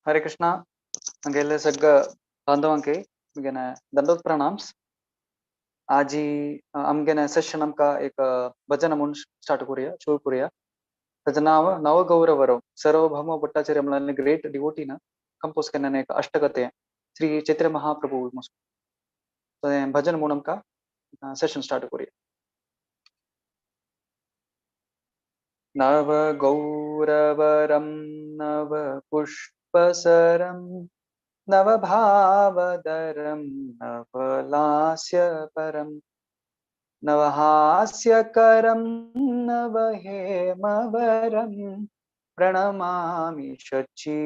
हरे कृष्णा। आमगेले सगळ्या बांधवांक म्हगेले दंडवत प्रणाम्स। आजी आमगेले सेशन आमकां एक भजन म्हूण स्टार्ट करुया, सुरू करुया। ताचें नांव नवगौरवरव। सार्वभौम भट्टाचार्य म्हणल्यार ग्रेट डिवोटीन कंपोज केल्लें एक अष्टकथें श्री चैतन्य महाप्रभू तें भजन म्हूण आमकां सेशन स्टार्ट करुया। नवगौरवरं नवपुष्पसरं नवभावदरं नवलास्यपरं नवहास्यकरं नवहेमवरं प्रणमामि शचीसुतगौरवरं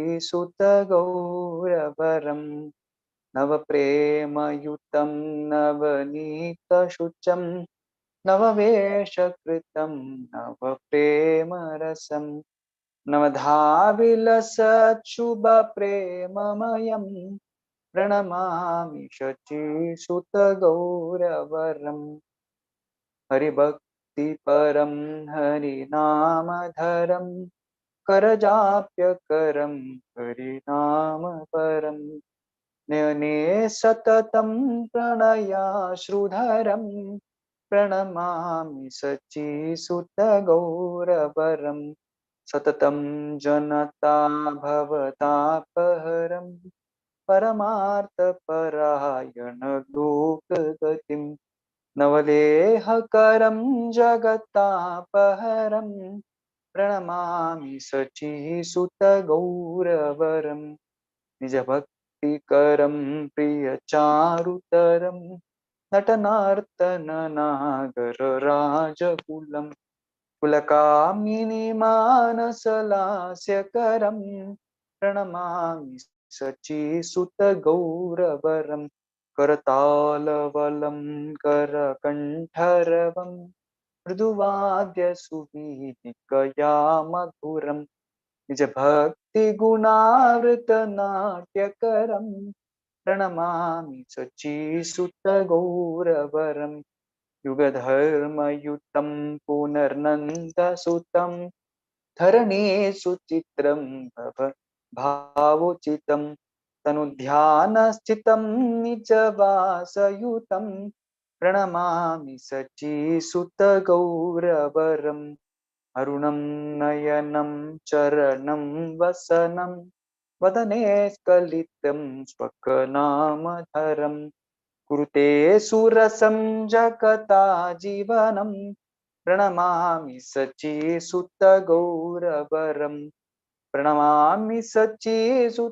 नवप्रेमयुतं नवनीतशुचं नववेषकृतं नवप्रेमरसं नवधाविलसच्छुभप्रेममयं प्रणमामि शचीसुतगौरवरं। हरिभक्तिपरं हरिनामधरं करजाप्यकरं हरिनामपरं नयने सततं प्रणयाश्रुधरं प्रणमामि शचीसुतगौरवरं। सततं जनता भवतापहरं परमार्थपरायण लोकगतिं नवलेहकरं जगतापहरं प्रणमामि शचीसुतगौरवरं। निजभक्तिकरं प्रियचारुतरं नटनार्तननागरराजकुलं कुलकामिनी मानसलास्यकरं प्रणमामि शचीसुतगौरवरं। करतालवलं करकण्ठरवं मृदुवाद्यसुवीतिकया मधुरं निजभक्तिगुणावृतनाट्यकरं प्रणमामि शचीसुतगौरवरं। युगधर्मयुतं पुनर्नन्दसुतं धरणे सुचित्रं भव भावोचितं तनुध्यानस्थितं निजवासयुतं प्रणमामि शचीसुतगौरवरं। अरुणं नयनं चरणं वसनं वदने स्खलितं स्वकनामधरं कुरुते सुरसं जगता जीवनं प्रणमामि शचीसुतगौरवरं। प्रणमामि शचीसुतगौरवरं।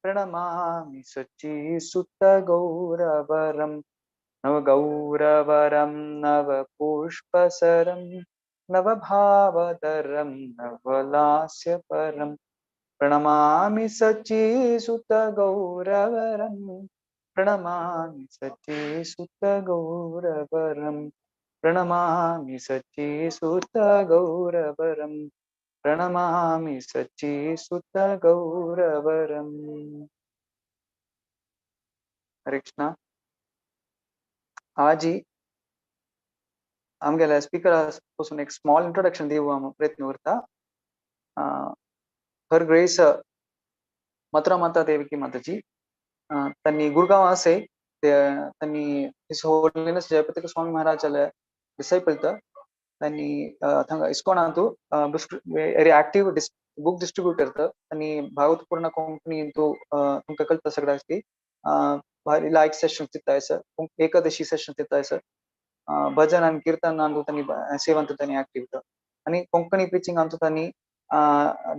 प्रणमामि शचीसुतगौरवरं। नवगौरवरं नवपुष्पसरं नवभावधरं नवलास्यपरं प्रणमामि शचीसुतगौरवरं। प्रणमामि शचीसुतगौरवरं। प्रणमामि शचीसुतगौरवरं। प्रणमामि शचीसुतगौरवरं। हरे कृष्णा। आजी आमगेल्या स्पीकरा पासून एक स्मॉल इंट्रोडक्शन दिवं आमी प्रयत्न करता। हर ग्रेस मथुरा माता देवकी माताजी त्यांनी गुरगांव असे त्यांनी his holiness Jayapataka स्वामी महाराजाले डिसायपल त्यांनी Thanga इस्कॉनांतु very active book distributor त्यांनी भागवत पूर्ण कोंकणी इंतू तुमकां कळता सगळ्यांक की भारी लायक सेशन दिता सर, एकादशी सेशन दिता सर, भजन आनी कीर्तन अंतू त्यांनी सेवांतू त्यांनी ऍक्टिव्ह आणि कोंकणी प्रिचिंग अंतू त्यांनी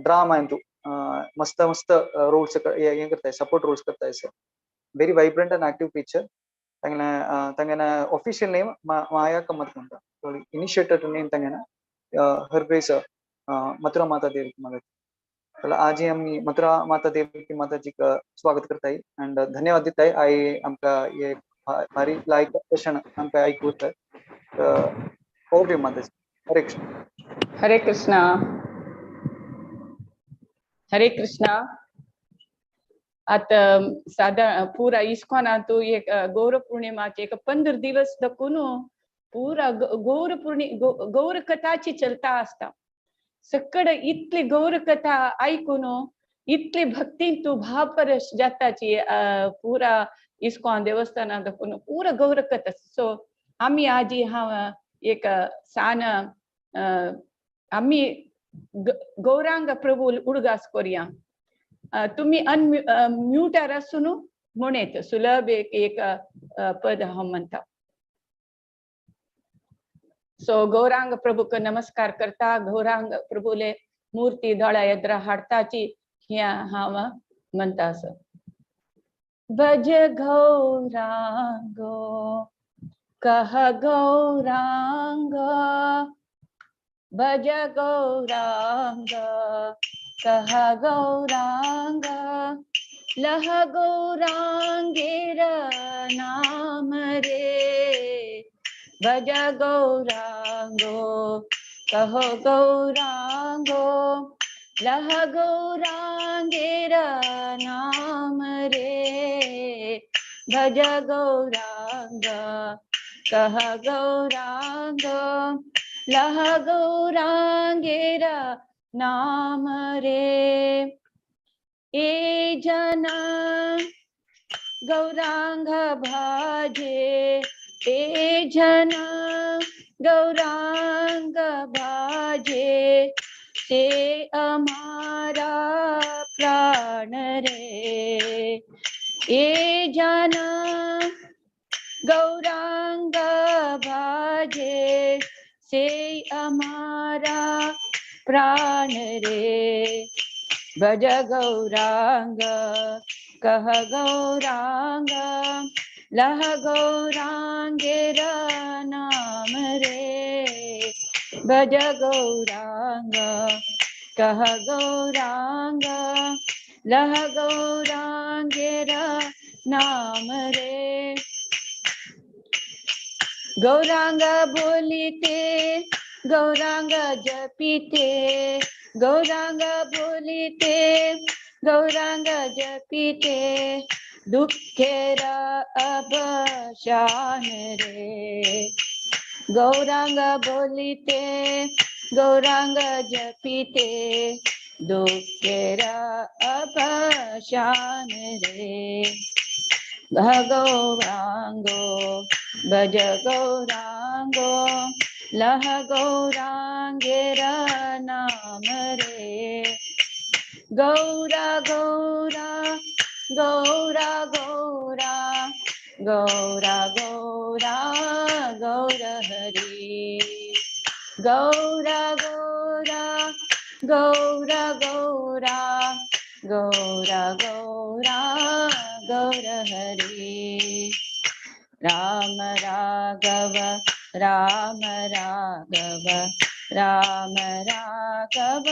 ड्रामा इंतू मस्त मस्त रोल्स हे करताय, सपोर्ट रोल्स करताय sir. Very vibrant and active preacher. ತಂಗನ ತಂಗನ official name Maya Kamath ಅಂತ, ಇನಿಷಿಯೇಟರ್ ನೇಮ್ ತಂಗನ ಹರ್ ಗ್ರೇಸ್ मथुरा माता देवकी माताजी। आज ही आमी मथुरा माता देवकी माताजी का स्वागत करताय एंड धन्यवाद दिताय आई आमका ये भारी लायक सेशन आमका आयकूत। ओवर टू माताजी। हरे कृष्ण। हरे कृष्णा। हरे कृष्णा। आता सादा पुरा इस्कॉनांतु एक गौर पूर्णिमाचे एक 15 दिवस दकून पुरा गौर पूर्णि गौर कथाची चलता आसता। सकड इतली गौरकथा आयकून इतली भक्तीन तूं भावपरस जाताची. पुरा इस्कॉन देवस्थानात दाखोवन पुरा गौरकथा. सो आमी आजी हांव एक सान आमी गौरांग प्रभू उडगास करया. तुमी अनम्युटार आसून म्हणेत सुलभ एक एक पद हांव म्हणटा. सो गौरांग प्रभूक नमस्कार करता, गौरांग प्रभूले मूर्ती दोळ्या एदरा हाडताची ह्या हांव म्हणटा. असो भज गौरांगो कह गौरांग, भज गौरांग कह गौरांग, लह गौरांगेर नाम रे. भज गौरांगो कहो गौरांगो, लह गौरांगेर नाम रे. भज गौरांग कह गौरांग, लह गौरांगेर नाम रे. ए जना गौरांग भाजे, ए जना गौरांग भाजे, ते अमारा प्राण रे. ए जना गौरांग भाजे, से अमारा प्राण रे. भज गौरांग कह गौरांग, लह गौरांगेर नाम रे. भज गौरांग कह गौरांग, लह गौरांगेर नाम रे. गौरांग बोलिते गौरांग जपिते, गौरांग बोलिते गौरांग जपिते, दुःखेर अवसान रे. गौरांग बोलिते गौरांग जपिते, दुःखेर अवसान रे. गौरांगो भज गौरांगो, लह गौरांगेर नाम रे. गौरा गौरा गौरा गौरा गौरा गौरा गौर हरी. गौरा गौरा गौरा गौरा गौरा गौरा गौर हरी. राम राघव राम राघव राम राघव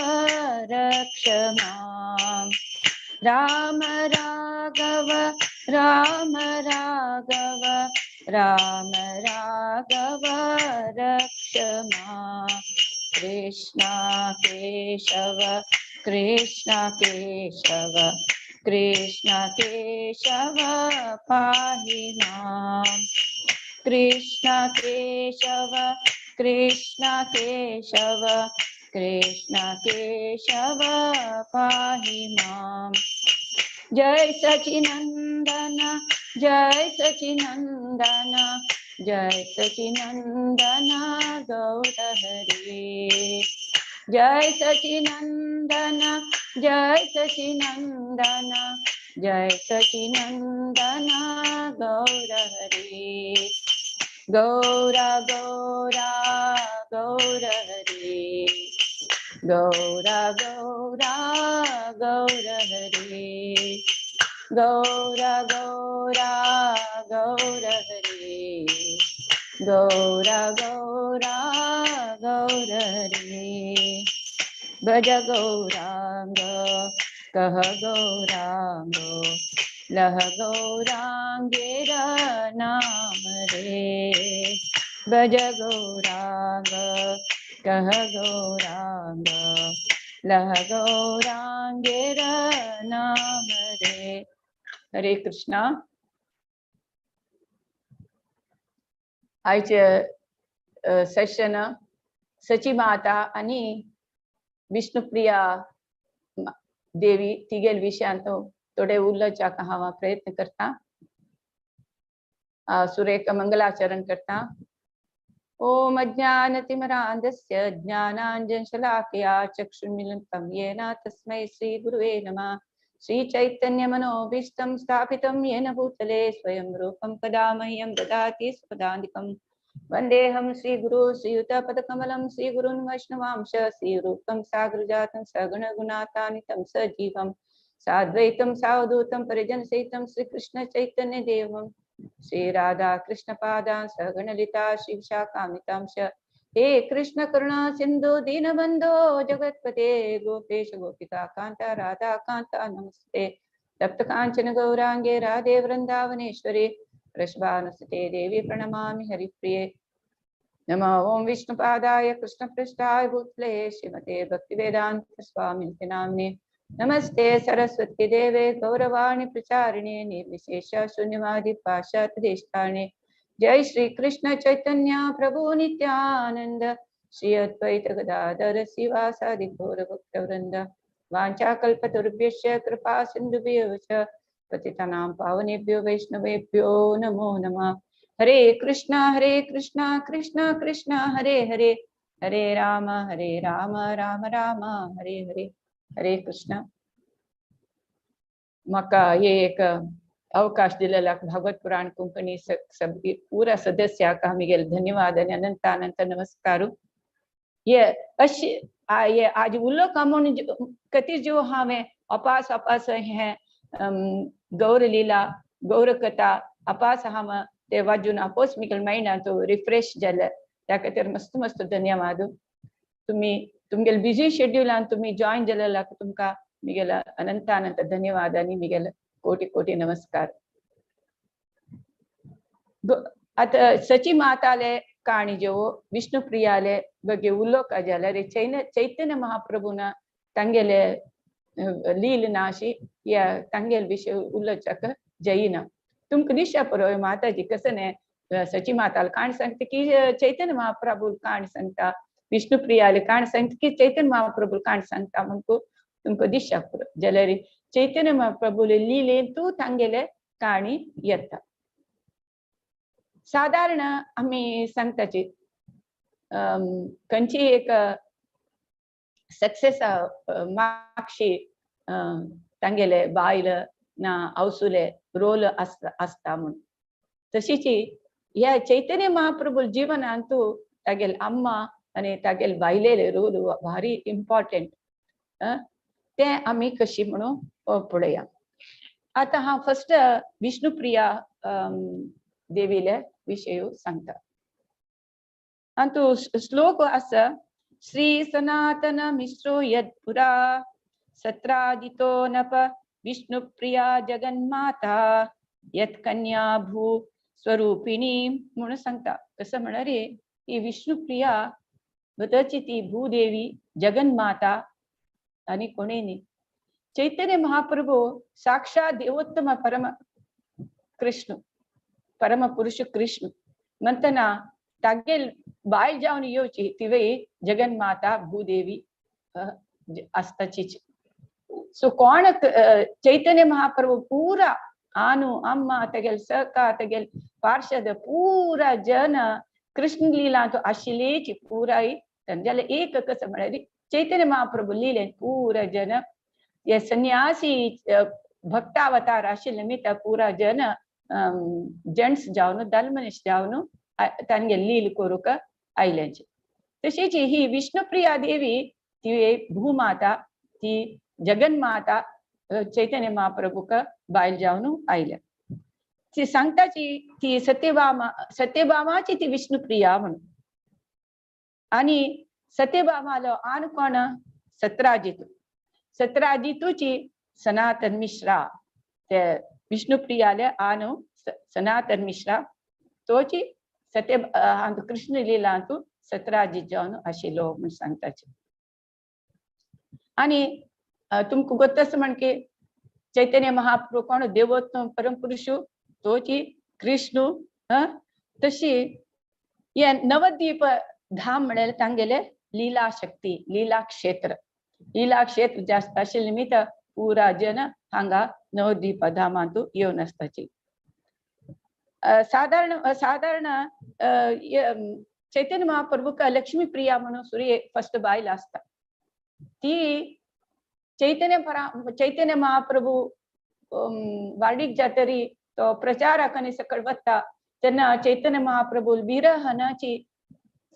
रक्ष मां. राम राघव राम राघव राम राघव रक्ष मां. कृष्णा केशव कृष्णा केशव कृष्णा केशव पाहि मां. कृष्णा केशव कृष्णा केशव कृष्णा केशव पाहि मां. जय सचिनंदन जय सचिनंदन जय सचिनंदन गौर हरी. जय सचिनंदन जय सचिनंदन जय सचिनंदन गौर हरी. गौरा गौरा गौर हरी, गौरा गौरा गौर हरी, गौरा गौरा गौर हरी, गौरा गौरा गौर हरी. भज गौरांग कह गौरांग, लह गौरांगेर नाम रे. भज गौरांग कह गौरांग, लह गौरांगेर नाम रे. हरे कृष्णा. आयचे सेशन सची माता आणि विष्णुप्रिया देवी तिगेल विशयांत थोडे उलोवच्याक हांव प्रयत्न करता. सुरेख मंगलाचरण करता. ओम अज्ञानतिमिरान्धस्य ज्ञानाञ्जनशलाकया चक्षुर्मिलितं येन तस्मै श्रीगुरुवे नमः. श्रीचैतन्यमनोभीष्टं स्थापितं येन भूतले स्वयं रूपं कदा मह्यं ददाति स्वपदान्तिकं. वन्देऽहं श्रीगुरु श्रीयुतपदकमलं श्रीगुरून् वैष्णवांश श्रीरूपं सागरजातं सगुणगुणातानितं सजीवं साद्वैतं सावधूतं परिजनसहितं श्रीकृष्णचैतन्यदेवं श्री राधा कृष्णपादां सगणलिता श्रीविशाखामितांश. हे कृष्ण करुणा सिंधु दीनबंधो जगत्पते गोपेश गोपिका कांता राधा कांता नमस्ते. तप्त कांचन गौरांगे राधे वृंदावनेश्वरी वृषभानुसुते देवी प्रणमामि हरिप्रिये. नमः ओम विष्णुपादाय कृष्णपृष्ठाय भूतले श्रीमते भक्तिवेदांत स्वामिनि नाम्ने. नमस्ते सरस्वती देवे गौरवाणी प्रचारिणे निर्विशेष शून्यवादी पाश्चात्य देशतारिणे. जय श्री कृष्ण चैतन्य प्रभु नित्यानंद श्री अद्वैत गदाधर शिवासादि गौर भक्त वृंद. वाञ्छा कल्पतरुभ्यश्च कृपा सिन्धुभ्येव च पतितानां पावनेभ्यो वैष्णवेभ्यो नमो नमः. हरे कृष्णा कृष्णा कृष्णा हरे हरे, हरे राम राम राम हरे हरे. हरे कृष्णा. म्हाका हे एक अवकाश दिलेला भागवत पुराण कोंकणी पुरा सदस्याक आमी धन्यवाद आनी अनंत अनंत नमस्कार. हे अशी हे आज उलोवंक म्हूण कती जीव हांवें अपास अपास हें गौरलीला गौरकथा अपास हांव ते वाजून आपोस मिगेल मायंडान तो रिफ्रेश जाले. त्या खातीर मस्त मस्त धन्यवाद. तुमी तुमगेले बिजी शेड्युलान तुमी जॉयन जालेल्याक तुमकां मिगेल अनंत अनंत धन्यवाद आनी मिगेल कोटी कोटी नमस्कार. आतां सची माताले काणी ज्यो विष्णुप्रियाले ಬಗ್ಗೆ उलोवंक जाल्यार चैतन्य महाप्रभून तांगेले लील नाशी या तांगेले विशय उलोवच्याक जायना. तुमकां दिसता पळय माताजी कसं न्ही सची माताले काणी सांगता की चैतन्य महाप्रभू काणी सांगता, विष्णुप्रियाले काणी सांगता की चैतन्य महाप्रभू काणी सांगता म्हणून तुमकां दिसता पळय. जाल्यार चैतन्य महाप्रभूले लिलेन तूं तांगेले काणी येता. सादारण आमी सांगताची खंयची एक सक्सेस मागशी तांगेले बायल ना आवसुले रोल आसता म्हूण. तशीच ह्या चैतन्य महाप्रभू जिवनांतू तागेले अम्मा आनी तागेले बायलेले रोल भारी इम्पॉर्टंट. तें आमी कशी म्हणून पळोवया. आतां हांव फर्स्ट विष्णुप्रिया देवीले विशय सांगता. आनी श्लोक आसा श्री सनातन मिश्रो यत्पुरा सत्राजितो नप विष्णुप्रिया जगन्माता यत्कन्या भू स्वरूपिणी म्हणून सांगता. कसं म्हळ्यार ही विष्णुप्रिया बदची ती भूदेवी जगन्माता आनी कोणी न्ही. चैतन्य महाप्रभू साक्षात देवोत्तम परम कृष्ण परम पुरुष कृष्ण म्हणतना तागेल बायल जावन येवची तिवय जगन्माता भूदेवी आसताचीच. सो कोण चैतन्य महाप्रभू पुरा आनु अम्मा तगेल सका तगेल पार्षद पुरा जन कृष्ण लीला तो आशिल्लीच पुराय जाल्यार एक कसं म्हळ्यार चैतन्य महाप्रभू लिले पुरा जन हे संन्यासी भक्तावतार आशिल्ले निमित्त पुरा जन जेंट्स जावन दाल मनीस जावन तांगे लील करूंक आयल्यांची. तशीच ही विष्णुप्रिया देवी ती भूमाता ती जगन्माता चैतन्य महाप्रभूक बायल जावन आयल्या. ती सांगताची ती सत्यभामा सत्यभामाची ती विष्णुप्रिया म्हणून. आनी सत्यभामालो आन कोण सत्राजित सत्राजितूची सनातन मिश्रा ते विष्णुप्रियाले आनु सनातन मिश्रा तोची सत्य कृष्ण लीलांतू सत्राजित जावन आशिल्लो म्हूण सांगताचे. आनी तुमकां गोत्त आसा म्हण की चैतन्य महाप्रभू कोण देवोत्तम परमपुरुषू तोची कृष्णू. तशी हे नवद्वीप धाम म्हळ्यार तांगेले लीला शक्ती लीला क्षेत्र. इला क्षेत्र जास्त आशिल्ले निमित्त पुरा जन हांगा नवद्वीप धामांतु येवन आसताची. साधारण साधारण चैतन्य महाप्रभूक लक्ष्मी प्रिया म्हणून सूर्य फर्स्ट बायल आसता. ती चैतन्य चैतन्य महाप्रभू वार्डीक जातरी तो प्रचाराक आनी सकळ वता तेन्ना चैतन्य महाप्रभू विरहनाची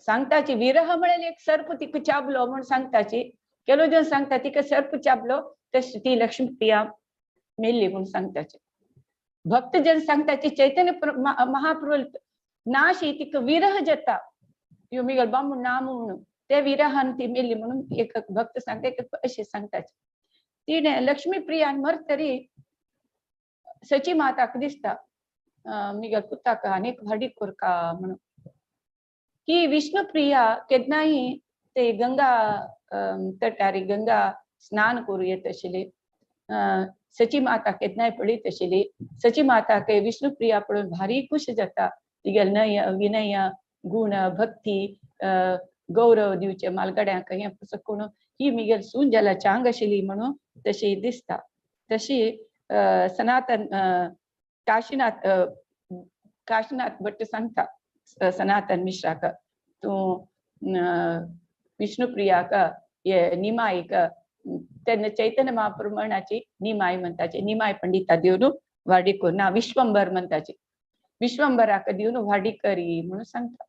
सांगताची. विरह म्हळ्यार एक सर्प तिका चाबलो म्हूण सांगताची. केलो जण सांगता तिका सर्प चाबलो तशी ती लक्ष्मीप्रिया मेल्ली म्हूण सांगताची. भक्तजन सांगताची चैतन्य महाप्रभू नाशी तिका विरह जाता यो मिगल बामूण ना म्हणून ते विरहान ती मेल्ली म्हणून एक भक्त सांगता, एक अशें सांगताची. तिणें लक्ष्मीप्रियान मरतरी सची माताक दिसता मिगल पुताक आनीक व्हाडी कोरका म्हणून. ही विष्णुप्रिया केन्नाय ते गंगा तटारी गंगा स्नान करूं येत आशिल्ली. सची माता केन्नाय पळयत आशिल्ली. सची माताक विष्णुप्रिया पळोवन भारी खुश जाता. तिगेले नय विनय गुण भक्ती गौरव दिवचे मालगड्यांक हें कोण ही मिगेल सून जाल्यार चांग आशिल्ली म्हणून तशी दिसता. तशी सनातन काशीनाथ काशीनाथ भट्ट सांगता सनातन मिश्राक तूं विष्णुप्रियाक हे निमाईक तेन्ना चैतन्य महाप्रभू म्हणाची निमाई म्हणटाची. निमाय पंडिता दिवन व्हाडी कर ना विश्वंभर म्हणटाची. विश्वंभराक दिवन व्हाडी करी म्हणून सांगता.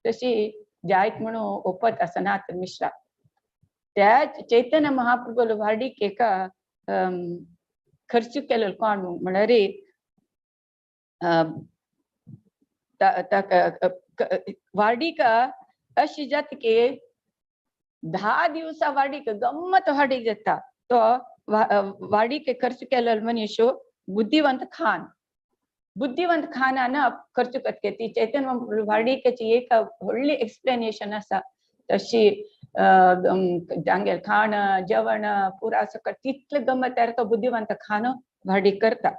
तशी जायत म्हणून ओपत सनातन मिश्रा. त्या चैतन्य महाप्रभूल व्हाडीक एका खर्च केलो कोण म्हळ्यार व्हाडीक अशी जाता की 10 दिवसा वाडीक गम्मत वाडीक जाता. तो वाडीक खर्च केलो मनीस बुद्धिवंत खान. बुद्धिवंत खानान खर्च करते ती चैतन्य वाडीकेची एक व्हडली एक्सप्लेनेशन आसा. तशी जांगेर खाण जेवण पुरा सकट तितले गम्मत तयार तो बुद्धिवंत खान वाडीक करता.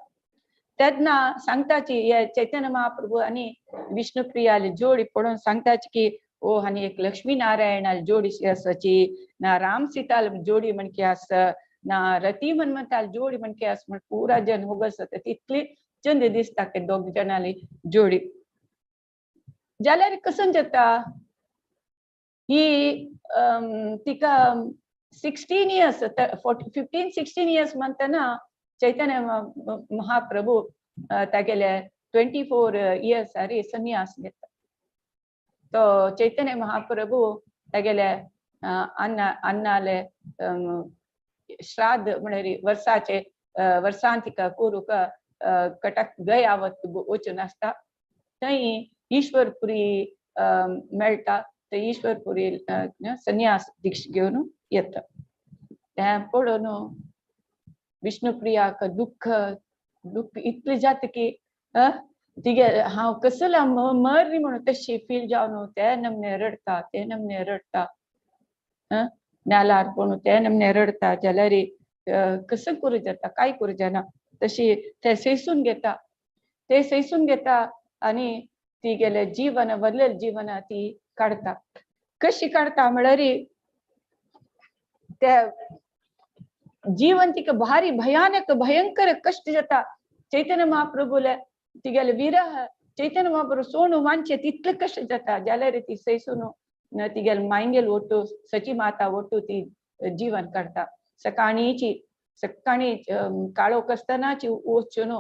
तेन्ना सांगताची हे चैतन्य महाप्रभू आनी विष्णुप्रियाली जोडी पळोवन सांगताची की ओ आनी एक लक्ष्मी नारायणाली जोडी आसाची ना राम सीताल जोडी म्हणके आसा ना रती मनमताल जोडी म्हणके आसा म्हण पुरा जन होगस जाता. तितली चंद दिसता की दोग जणाली जोडी जाल्यार कसं जाता. ही तिका 16 इयर्स 15-16 इयर्स म्हणतना चैतन्य महाप्रभू तागेले 24 इयर्स आरी संन्यास घेता. तो चैतन्य महाप्रभू तागेले अन्ना अन्नाले श्राद्ध म्हळ्यार वर्साचे वर्सांतिका करूंक कटक गया वचून आसता. थंय ईश्वरपुरी मेळटा. ते ईश्वरपुरी संन्यास दीक्षा घेवन येता. तें पळोवन विष्णुप्रियाक दुःख दुःख इतलें जाता की तिगे हांव कसला मर म्हणून तशी फील जावन ते नमने रडटा ते नमने रडटा. नालार पळोवन ते नमने रडटा जाल्यार कसं करूं जाता काय करूं जायना. तशी ते सैसून घेता ते सैसून घेता आनी ती गेले जीवन वरलेले जीवन ती काडटा. कशी काडटा म्हळ्यार ते जीवन तिका भारी भयानक भयंकर कश्ट जाता. चैतन्य महाप्रभूले तिगेले विरह चैतन्य महाप्रभू सोणू मानचे तितले कश्ट जाता जाल्यार ती सैसून तिगेले मायंगेल ओटू सची माता ओटू ती जीवन काडटा. सकाळीची सकाळी काळोख आसतनाची वचून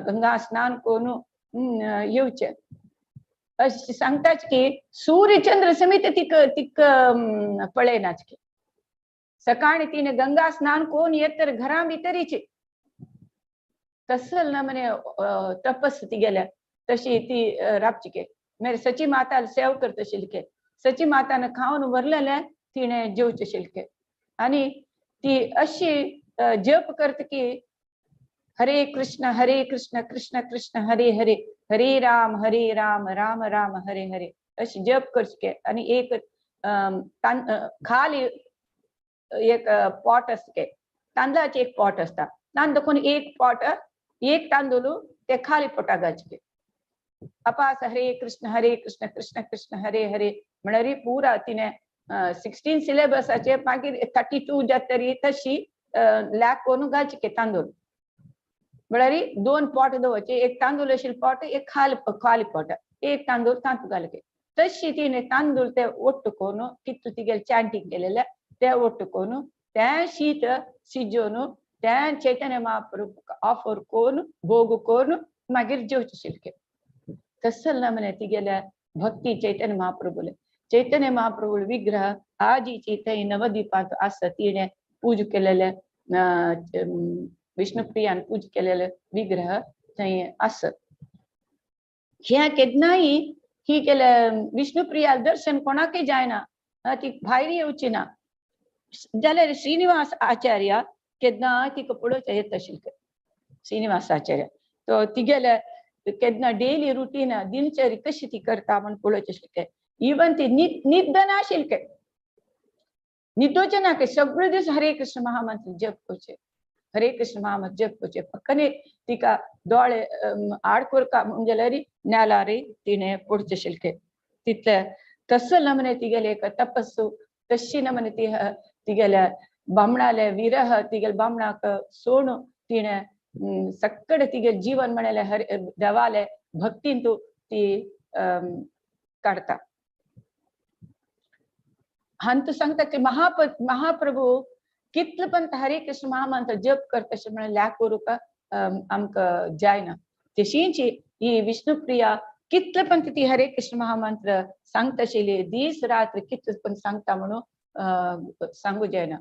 गंगा स्नान करून येवचें अशें सांगताच की सूर्यचंद्र समेत तिक तिक पळयनाच की सकाळी तिने गंगा स्नान करून येत तर घरा भितरीची तसल ना म्हणे तपस ती गेल्या तशी ती राबची के मेरे सची माता सेव करत शिलके सची मातान खावन वरलेले तिणे जेवचे शिलके. आनी ती अशी जप करत की हरे कृष्ण कृष्ण कृष्ण हरे हरे हरे राम राम राम हरे हरे अशी जप करचे. आनी एक खाली एक पॉट आसता तांदळाचे एक पॉट आसता तांदूळ कोण एक पॉट एक तांदूळ ते खाली पोटा घालचे. अपास हरे कृष्ण कृष्ण कृष्ण हरे हरे म्हळ्यार पुरा तिने 16 सिलेबसाचे मागीर 32 जातरी तशी लॅक करून घालचे तांदूळ. म्हळ्यार 2 पॉट दवरचे, एक तांदूळ आशिल्ले पॉट, एक खाली खाली पॉट, एक तांदूळ तांतू घालचे. तशी तिणे तांदूळ ते ಒಟ್ಟು करून कितू तिगेले ಚಾಂಟಿಂಗ್ केलेले ते ಒಟ್ಟು करून ते शीत शिजोवन ते चैतन्य महाप्रभू ऑफर करून भोग करून मागीर जेवचे शिल्के. तसल नमने तिगेल्या भक्ती चैतन्य महाप्रभूले. चैतन्य महाप्रभू विग्रह आजीची थंय नवद्वीपांत आसा तिणे पूज केलेले, विष्णुप्रियान पूज केलेले विग्रह थंय आसत. ह्या केन्नाय ही केले विष्णुप्रिया दर्शन कोणाकय जायना, ती भायर येवची ना जाल्यार श्रीनिवास आचार्य केन्ना तिका पळोवच्या येता आशिल्ले. श्रीनिवास आचार्य तो तिगेले केन्ना डेली रुटीन दिनचर्या कशी ती करता म्हण पळोवचें आशिल्ले. इवन ती निद्दना आशिल्ले, निदोचे ना की सगळे दीस हरे कृष्ण महामंत्र जप करचे, हरे कृष्ण महामंत्र जप करचे. फक्त तिका दोळे आड करका म्हण जाल्यार नेलारी तिणें पडचे आशिल्ले. तितले तसो नमने तिगेले एक तपस्सु तशी नमने ती तिगेल्या बामणाले विरह तिगेले बामणाक सोडून तिणें सक्कड तिगेले जीवन म्हणले हरे देवाले भक्तीन तू ती काडता. हांतू सांगता की महाप्रभू कितले पण हरे कृष्ण महामंत्र जप करता अशें म्हणल्यार ल्याक करूंक आमकां जायना. तशीच ही विष्णुप्रिया कितले पण ती हरे कृष्ण महामंत्र सांगता आशिल्ली, दीस रात्र कितले पण सांगता म्हणून सांगू जायना.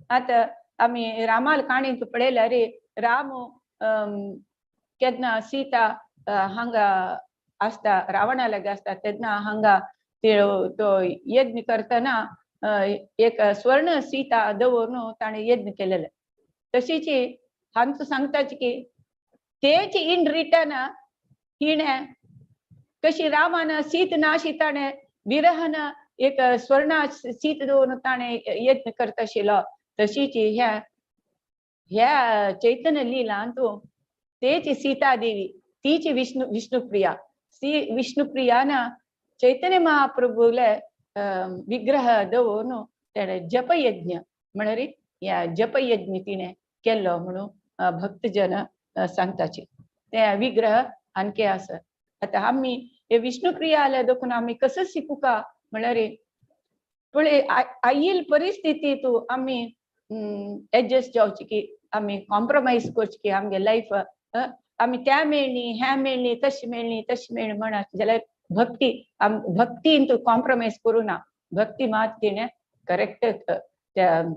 आतां आमी रामाल काणयेंत पळयल्यार राम केन्ना सीता हांगा आसता रावणा लागीं आसता तेन्ना हांगा तो यज्ञ करतना एक स्वर्ण सीता दवरून ताणें यज्ञ केलेले. तशीच हांचो सांगताच की तेच इन रिटर्न हिणें कशी रामान सीत नाशी ताणें विरहन एक स्वर्ण सीत दवरून ताणें यज्ञ करता आशिल्लो, तशीच ह्या ह्या चैतन्य लीलांतू तेच सीता देवी तीच विष्णुप्रिया सी विष्णुप्रियान चैतन्य महाप्रभूले विग्रह दवरून तेणें जपयज्ञ म्हणल्यार ह्या जपयज्ञ तिणें केल्लो म्हणून भक्तजन सांगताची. ते विग्रह आणखी आसा. आतां आमी हे विष्णुप्रिया आल्या देखून आमी कसो शिकूका म्हणल्यार पळय आयिल्ली परिस्थिती तूं आमी एडजस्ट जावची की आमी कॉम्प्रोमायज करची की आमगे लायफ आमी त्या मेळणी ह्या मेळणी तशी मेळणी तशी मेळणी म्हणत जाल्यार भक्ती भक्तीन तूं कॉम्प्रोमायज करूं ना. भक्ती मात तिणें करेक्ट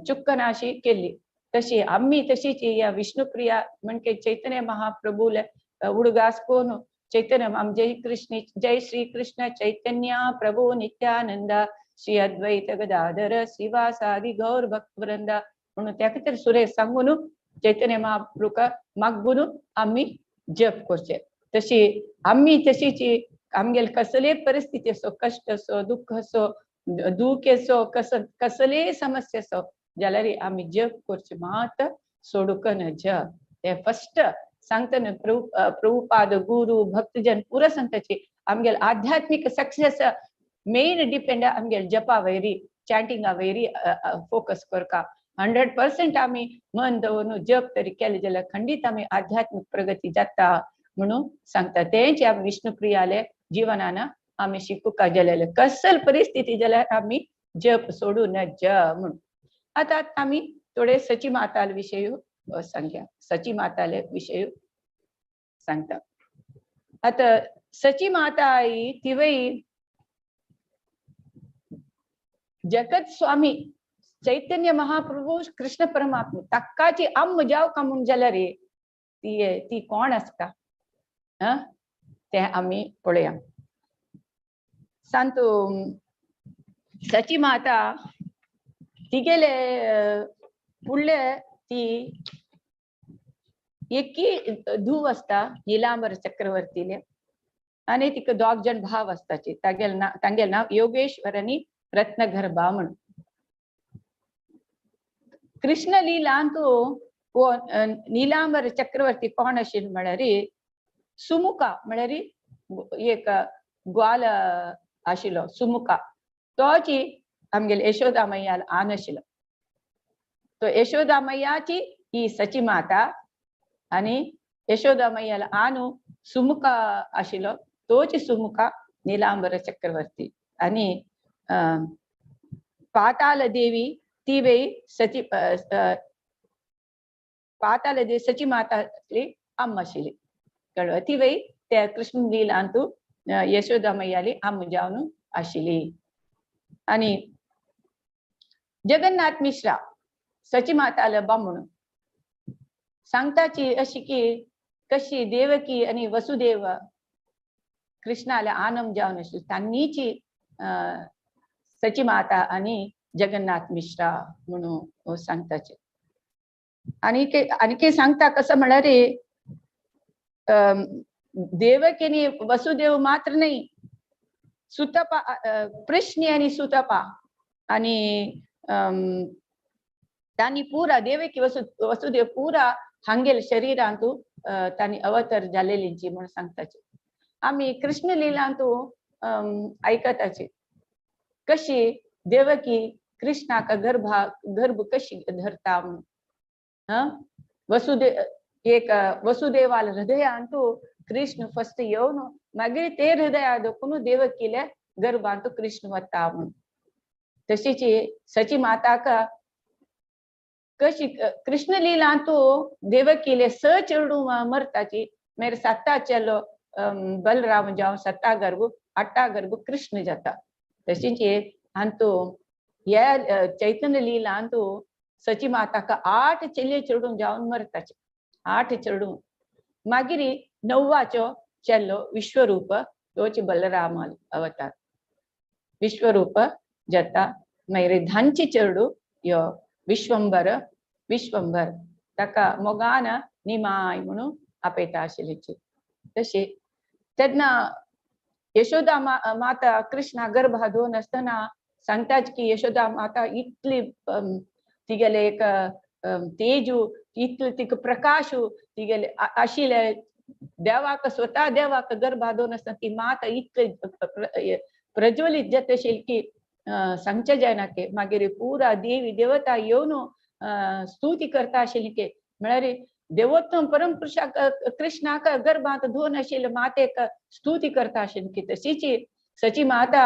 चुक्कना अशी केल्ली. तशी आमी तशीच ह्या विष्णुप्रिया म्हणजे चैतन्य महाप्रभूले उडगास करून चैतन्य जय कृष्ण जय श्री कृष्ण चैतन्य प्रभु नित्यानंद श्री अद्वैत गदाधर शिवासादि गौर भक्तवृंद म्हणून त्या खातीर सुरेश सांगून चैतन्य महाप्रभूक मागून आमी जप करचे. तशी आमी तशीच आमगेले कसले परिस्थिती असो कश्ट असो दुःख असो दुःख असो कसले समस्या असो जाल्यार आमी जप करचे मात सोडूंक नज. ते फस्ट सांगता न्हू प्रभुपाद गुरु भक्तजन पुरो सांगताची आमगेले आध्यात्मीक सक्सेस मेन डिपेंड आमगेले जपा वयरी चॅन्टिंगा वयरी फोकस करका. 100% आमी मन दवरून जप तरी केले जाल्यार खंडीत आमी आध्यात्मीक प्रगती जाता म्हणून सांगता. तेंच आमी विष्णुप्रियाले जीवनान आमी शिकूका जालेले कसल परिस्थिती जाल्यार आमी जप सोडू नज म्हणून. आतां आमी थोडे सची माताले विशय सांगया. सची माताले विशय सांगता. आतां सची माता आई तिवय जगत स्वामी चैतन्य महाप्रभू कृष्ण परमात्मा ताकाची अम्म जाव का म्हूण जाल्यार ती ती कोण आसता तें आमी पळया. सांतू सची माता तिगेले फुडले ती एकी धूव आसता निलांबर चक्रवर्तीले आनी तिका दोग जण भाव आसताची. तांगेले नांव योगेश्वर आनी रत्नगर्भा म्हण. कृष्ण लीलांतू निलांबर चक्रवर्ती कोण आशिल्लो म्हळ्यार सुमुखा म्हळ्यार एक ग्वाल आशिल्लो सुमुखा. तोची आमगेले यशोदा मैयाल आन आशिल्लो. तो यशोदा मैयाची ही सची माता आनी यशोदा मैयाल आनु सुमुखा आशिल्लो, तोच सुमुखा नीलांबर चक्रवर्ती. आनी पाताल देवी ती बाई सची पाताल देवी सची माता आसली, अम्मा आशिल्ली, कळ्ळो. ती बाई त्या कृष्ण लीलांतू यशोदा मैयाली अम्मा जावन आशिल्ली. आनी जगन्नाथ मिश्रा सची माताल बामण सांगताची अशी की कशी देवकी आणि वसुदेव कृष्णाला आनंद जावन आशिल्ली, तांणीची सची माता आणि जगन्नाथ मिश्रा म्हणून सांगताचे. आणि आणखी सांगता कसं म्हळ्यार देवकी आणि वसुदेव मात्र नाही, सुतपा प्रश्नी आणि सुतपा आणि तांणी पुरा देवकी वसुदेव पुरा हांगेल शरीरांतू तांणी अवतार जालेलींची म्हणून सांगताचे. आमी कृष्ण लिलांतू आयकताचे कशी देवकी कृष्णाक गर्भ कशी धरता म्हणून. वसुदेव एक वसुदेवाल हृदयांतू कृष्ण फस्ट येवन मागीर ते हृदया दोखून देवकीले गर्भांतू कृष्ण वता म्हणून. तशीच सची माताक कशी कृष्ण लीलांतू देवकीले स चेडू मरताची, मागीर साता चेलो बलराम जावन सत्ता गर्भ आठा गर्भ कृष्ण जाता. तशीच हांतू ह्या चैतन्य लीलांतू सची माताक 8 चेले चेडूं जावन मरताचे, 8 चेडूं. मागीर 9वाचो चेलो विश्वरूप तोच बलराम अवतार विश्वरूप जाता. मागीर धांचे चेडू यो विश्वंबर, विश्वंबर ताका मोगान निमाय म्हणून आपयता आशिल्ल्याची. तशी तेन्ना यशोदा माता कृष्णा गर्भा दोन आसतना सांगताच की यशोदा माता इतली तिगेले एक तेजू इतले तिका प्रकाशू तिगेले आशिल्ले देवाक स्वता देवाक गर्भा दोन आसतना ती माता इतले प्रज्वलीत जाता आशिल्ली की सांगचे जायना की मागीर पुरा देवी देवता येवन स्तुती करता आशिल्ली की म्हळ्यार देवोत्तम परम पुरुषाक कृष्णाक गर्भांत दोन आशिल्ले मातेक स्तुती करता आशिल्ली की. तशीच सची माता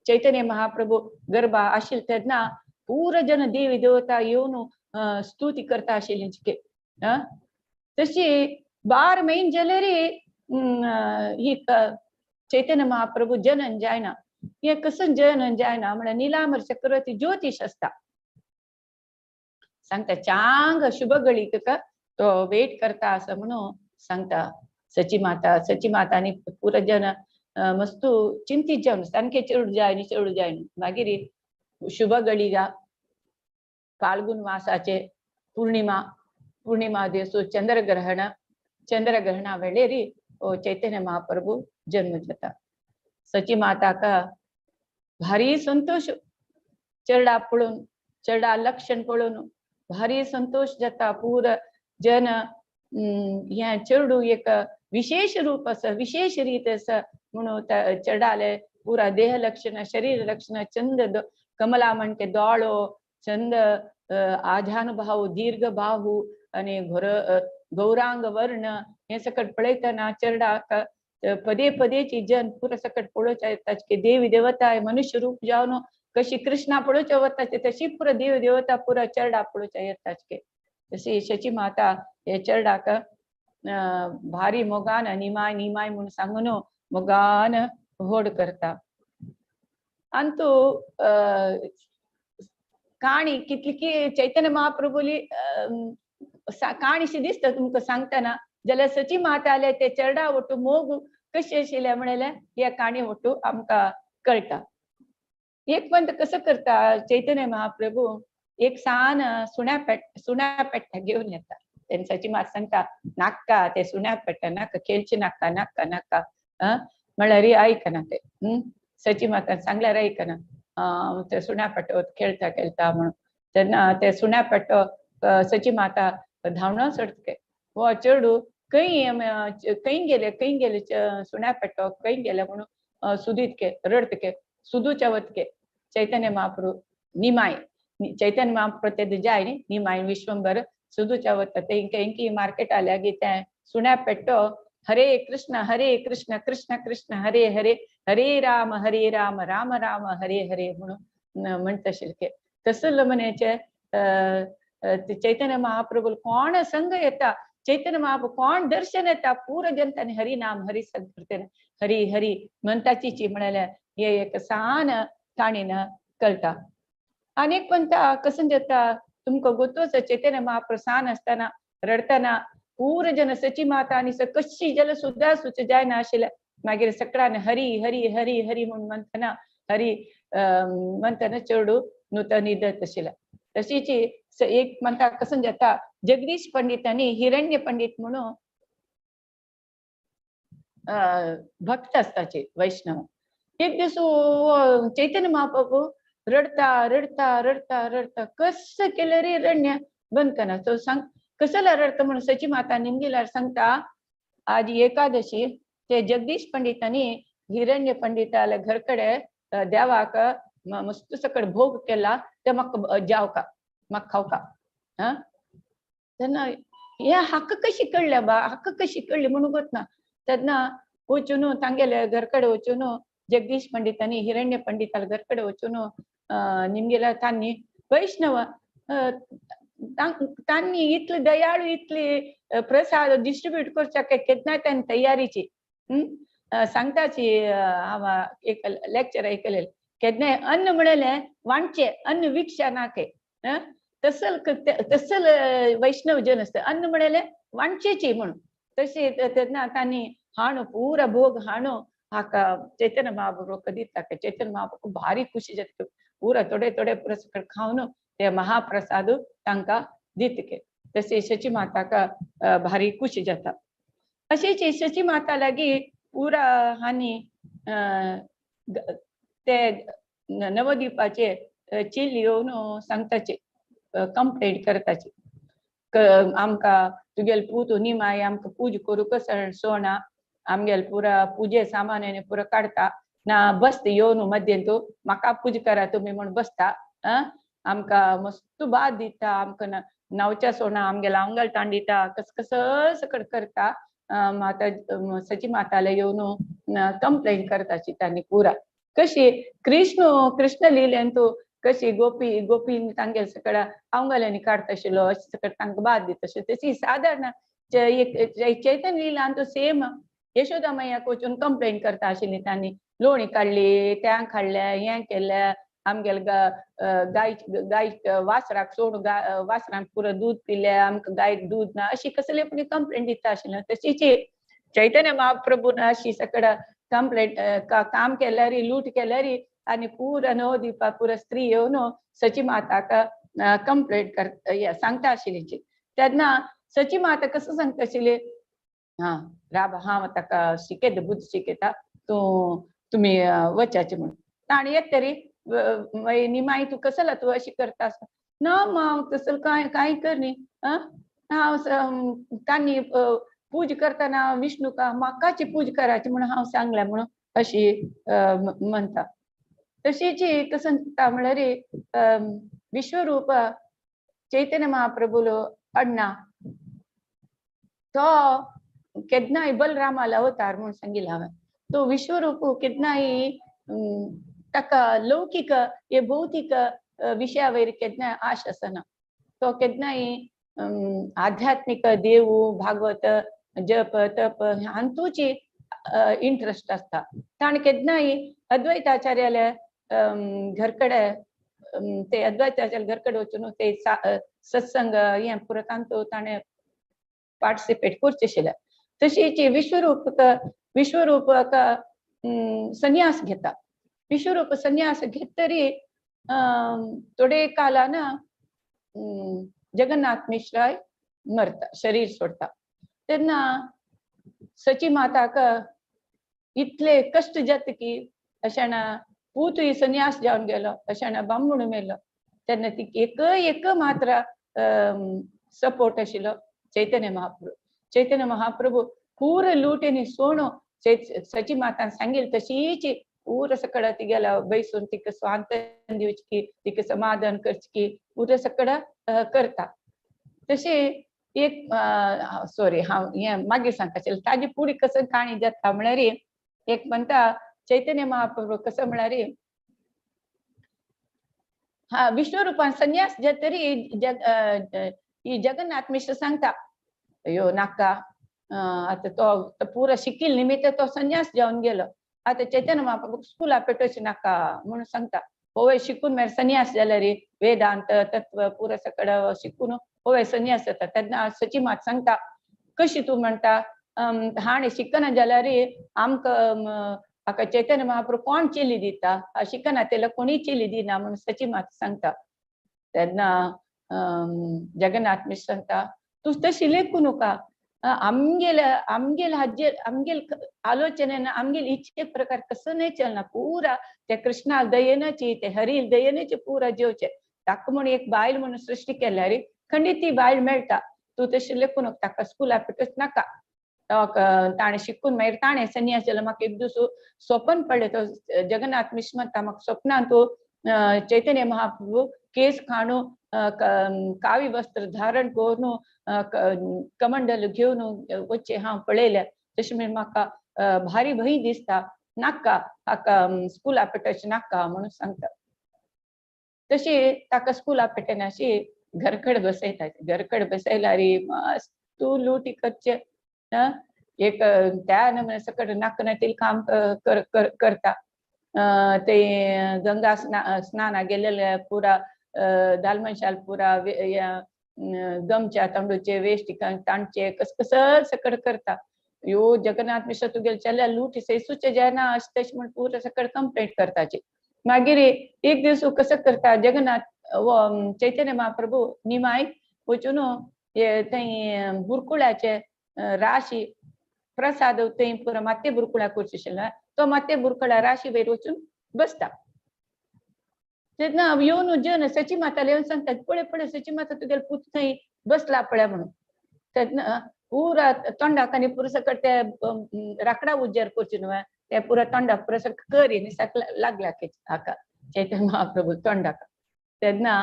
चैतन्य महाप्रभू गर्भा आशिल्ले तेन्ना पुरा जन देवी देवता येवन स्तुती करता आशिल्ली की. तशी 12 म्हयने जाल्यार ही चैतन्य महाप्रभू जनन जायना. हे कसं जनन जायना म्हळ्यार निलांबर चक्रवर्ती ज्योतिश आसता, सांगता चांग शुभ घडीक तो वेट करता असं म्हणून सांगता सची माता. सची माता आनी पुरा जन मस्तू चिंतीत जावन सामकें चेडूं जाय चेडूं जाय. मागीर शुभ घडिगा फाल्गुन मासाचे पूर्णिमा, पूर्णिमा दिवस चंद्रग्रहण, चंद्रग्रहणा वेळेर चैतन्य महाप्रभू जन्म जाता. सची माताक भारी संतोष, चेडा पळोवन चेडा लक्षण पळोवन भारी संतोष जाता. पूर जन हें चेडू एक विशेष रूप आसा, विशेष रीत आसा म्हणून चेडाले पुरा देह लक्षण शरीर लक्षण चंद कमला म्हणके दोळो चंद आजानुभाव दीर्घ बाहू आनी घोर गौरांग वर्ण हे सकट पळयतना चेरडाक पदे पदेची जन पुरा सकट पळोवच्या येता की देवी देवता मनुष्य रूप जावन कशी कृष्णा पळोवच्या वता तशी पुरा देवी देवता पुरा चेरडा पळोवच्या येता. तशी शची माता हे चेरडाक भारी मोगान निमाय निमाय म्हणून सांगून मोगान व्हड करता. आनी तूं काणी कितली की चैतन्य महाप्रभूली काणीशी दिसता तुमकां सांगतना जाल्यार सची माता आले ते चेरडा वटू मोग कशें आशिल्लें म्हणल्यार ह्या काणी वटू आमकां कळटा. एक पंत कसो करता चैतन्य महाप्रभू एक सान सुण्या पेट्टा घेवन येता. तेन्ना सची माता सांगता नाका ते सुण्या पेट्टा नाका खेळचे नाका नाका नाका म्हणल्यार आयकना ते. सची माता सांगल्यार आयकना ते सुण्या पेटो खेळता खेळता म्हणून. तेन्ना ते सुण्या पेटो सची माता धांवणो सोडटे हो चेडू खंय खंय गेले खंय गेले सुण्या पेटो खंय गेले म्हणून सुदीत के रडत के सुदूच्या वतके चैतन्य महाप्रभू निमाय चैतन्य महाप्रभू ते जाय न्ही निमाय विश्वंभर सुदूच्या वता ते इंके इंकी मार्केट आल्या की ते सुण्या पेट्टो हरे कृष्ण कृष्ण कृष्ण हरे हरे हरे राम राम राम हरे हरे म्हणून म्हणता शिरके. तसं म्हणायचे चैतन्य महाप्रभू कोण संग येता, चैतन्य महाप्रभू कोण दर्शन येता, पूर जनताने हरी नाम हरी संकीर्तन हरी हरी म्हणताची म्हणाल्या हे एक सान काणीन कळटा. अनेक म्हणता कसं जाता तुमकां गोतोच चैतन्य महाप्रभू सान असताना रडताना पूर जन सची माता आणि कशी जल सुद्धा सुच जायना आशिल्लें. मागीर सगळ्यान हरी हरी हरी हरी म्हणून म्हणतना हरी म्हणतना चेडू नुतन निदत आशिल्लें. तशीच एक म्हणता कसं जाता जगदीश पंडित आणि हिरण्य पंडित म्हणून भक्त असताचे वैष्णव. एक दिवस चैतन्य महाप्रभू रडता रडता रडता रडता कसं केलं रे रडण्या बंद करणार तो सांग कसला रडतं म्हणून सची माता निमगेल्यार सांगता आज एकादशी ते जगदीश पंडितांनी हिरण्य पंडिताला घरकडे देवाक मस्त सकड भोग केला ते म्हाका जाव का म्हाका खाव का हा तेन्ना हे हाका कशी कळ्ळ्या बा हाका कशी कळ्ळी म्हणून गोत ना. तेन्ना वचून तांगेले घरकडे वचून जगदीश पंडितांनी हिरण्य पंडिताला घरकडे वचून निमगेल्या तांनी वैष्णव तांनी इतले दयाळू इतले प्रसाद डिस्ट्रीब्यूट करच्या केन्ना तांणी तयारीची सांगताची हांव एक लेक्चर ऐकलेले केन्नाय अन्न म्हणलें वांटचें अन्न विक्षा नाके तसल तसल वैष्णव जन आसता अन्न म्हणलें वांटचेची म्हणून तशें तेन्ना तांणी हाणू पुरा भोग हाणू हाका चैतन्य महाप्रभू दिता. चैतन्य महाप्रभू भारी खुशी जाता पुरा थोडे थोडे पुरा सकळ खावन ते महाप्रसाद तांकां दितके. तशें शची माताक भारी खुशी जाता. अशीच शची माता लागीं पुरा हांणी ते नवद्वीपाचे चील येवन सांगताचे कंप्लेंट करताचे आमकां तुगेल पूत निमाय आमकां पूज करूंक सोणा आमगेल पुरा पुजे सामान पुरा काडटा ना बसता येवन मद्येन तूं म्हाका पूज करा तुमी म्हूण बसता आमकां मस्त बाद दिता आमकां न्हांवच्या सोणा आमगेल आंगल तांडिता कस कस सकड करता. माता सची माताला येवन कंप्लेंट करताची तांणी पुरा कशी कृष्ण कृष्ण लिलेन तूं कशी गोपी गोपी तांगेल सगळ्या आंगल्यांनी काडता आशिल्लो अशें सगळें तांकां बाद दिता अशें. तशी सादारण एक चैतन्य लिलान तो सेम यशोदा मैयाक वचून कंप्लेंट करता आशिल्ली तांणी लोणी काडली त्या काडल्या हें केलें आमगेल गाय गाय वासराक सोड वासरान पुरो दूद पिलें आमकां गायक दूद ना अशी कसली पूण कंप्लेंट दिता आशिल्ली. तशीच चैतन्य महाप्रभून अशी सगळं कंप्लेंट काम केल्यार लूट केल्यार आनी पुरा नवद्वीपा पुरा स्त्री येवन सची माताक कंप्लेंट कर सांगता आशिल्ली. तेन्ना सची माता कसं सांगता आशिल्ली हा राब हांव ताका शिकयता बुद्द शिकयता तूं तुमी वचाचे म्हणून. ताणें येत तरी निमाई तूं कसला तूं अशी करता ना हांव तसं कांय कांय कर न्ही हांव तांणी पूज करतना विष्णुका म्हाकाची पूज करायची म्हणून हांव सांगलें म्हणून अशी म्हणटा. तशीच कसं म्हणल्यार विश्वरूप चैतन्य महाप्रभूलो अण्णा तो केन्नाय बलरामाला अवतार म्हणून सांगिल्लें हांवें. तो विश्वरूप केन्नाय ताका लौकीक हे भौतीक विशया वयर केन्नाय आश आसना. तो केन्नाय आध्यात्मीक देव भागवत जप तप हातूंची इंट्रस्ट आसता. ताणें केन्नाय अद्वैताचार्याल्या घरकडे ते अद्वैताचार्य घरकडे वचून ते सत्संग हें पुरो तांतू ताणें पार्टिसिपेट करचें आशिल्लें. तशीच विश्वरूप विश्वरूप संन्यास घेता. विश्वरूप संन्यास घेत तरी थोडे कालान जगन्नाथ मिश्राय मरता शरीर सोडता. तेन्ना सची माताक इतले कश्ट जाता की अशान पूतय संन्यास जावन गेलो अशान बामण मेलो. तेन्ना ती एक एक मात्र सपोर्ट आशिल्लो चैतन्य महाप्रभू. चैतन्य महाप्रभू पूर लुटेनी सोणो सची मातान सांगेल तशीच पुरो सकळ तिगेल्या बैसून तिका स्वांतन दिवची, तिका समाधान करची, पुरो सकळ करता. तशें एक सॉरी हांव हें मागीर सांगता. ताजी फुडें कसो काणी जाता म्हळ्यार एक म्हणटा चैतन्य महाप्रभू कसो म्हळ्यार हा विष्णु रूपान संन्यास जातरी ही जगन्नाथ मिश्र सांगता यो नाका, आतां तो पुरो शिकील निमित्त तो संन्यास जावन गेलो, आतां चैतन्य महाप्रभू स्कुला पेटोवचें नाका म्हणून सांगता. होय शिकून मागीर संन्यास जाल्यार वेदांत तत्व पुरो सगळं शिकून होय संन्यास जाता. तेन्ना सची मात सांगता कशी तूं म्हणटा हाणें शिकना जाल्यार आमकां हाका चैतन्य महाप्रभू कोण चेली दिता, शिकना तेला कोणीय चेली दिना म्हणून सची मात सांगता. तेन्ना जगन्नाथ मिश्र सांगता तूं तशी लेखू नका, आमगेल आमगेल हाजेर आमगेल आलोचनेन आमगेल इच्छे प्रकार कसं नाही चलना, पुरा त्या कृष्णा दयेनाची ते हरी दयेनाची पुरा जेवचे ताका म्हणून एक बायल म्हणून सृष्टी केल्या रे खंडीत ती बायल मेळटा, तूं तशी लेखू नका, ताका स्कुला पेटच नाका. ताणें शिकून मागीर ताणें संन्यास जालो. म्हाका एक दीस स्वप्न पडलें, तो जगन्नाथ मिश्र म्हणटा म्हाका स्वप्नान तूं चैतन्य महाप्रभू केस खाणू कावी वस्त्र धारण करून कमंडल घेवन वच्चे हांव पळयलें, तशें म्हणून म्हाका भारी भंय दिसता, नाका हाका स्कुला पेटोवचें नाका म्हणून सांगता. तशी ताका स्कुला पेटना अशी घरकड बसयता. घरकड बसयल्यार मस्त तूं लुटी करचें एक त्या नमुने सकट नाका ना काम करता. ते गंगा स्नाना गेलेले पुरा दालमशाल पुरा गमच्या तांदूळचे वेस्ट तांचे कस कस सकट करता. यो जगन्नाथ मिश्र तुगेले चल्या लूट सेसूचे जायना अशें तशें म्हण पुरा सकट कंप्लेंट करताची. मागीर एक दीस कसं करता जगन्नाथ चैतन्य महाप्रभू निमाय वचून थंय बुरकुळाचे राशी प्रसाद थंय पुरा माते बुरकुळा करचे आशिल्लो तो माते बुरकुळा राशी वयर वचून बसता. तेन्ना येवन जेवन सची माताला येवन सांगतात पळय पळय सची माता तुगेले पूत थंय बसला पळय म्हणून. तेन्ना पुरा तोंडाक आनी पुरो सकट ते राकडा उज्यार करचे न्हू ते पुरा तोंडाक पुरो सकट करी निसाक लागला हाका चैतन्य महाप्रभू तोंडाक. तेन्ना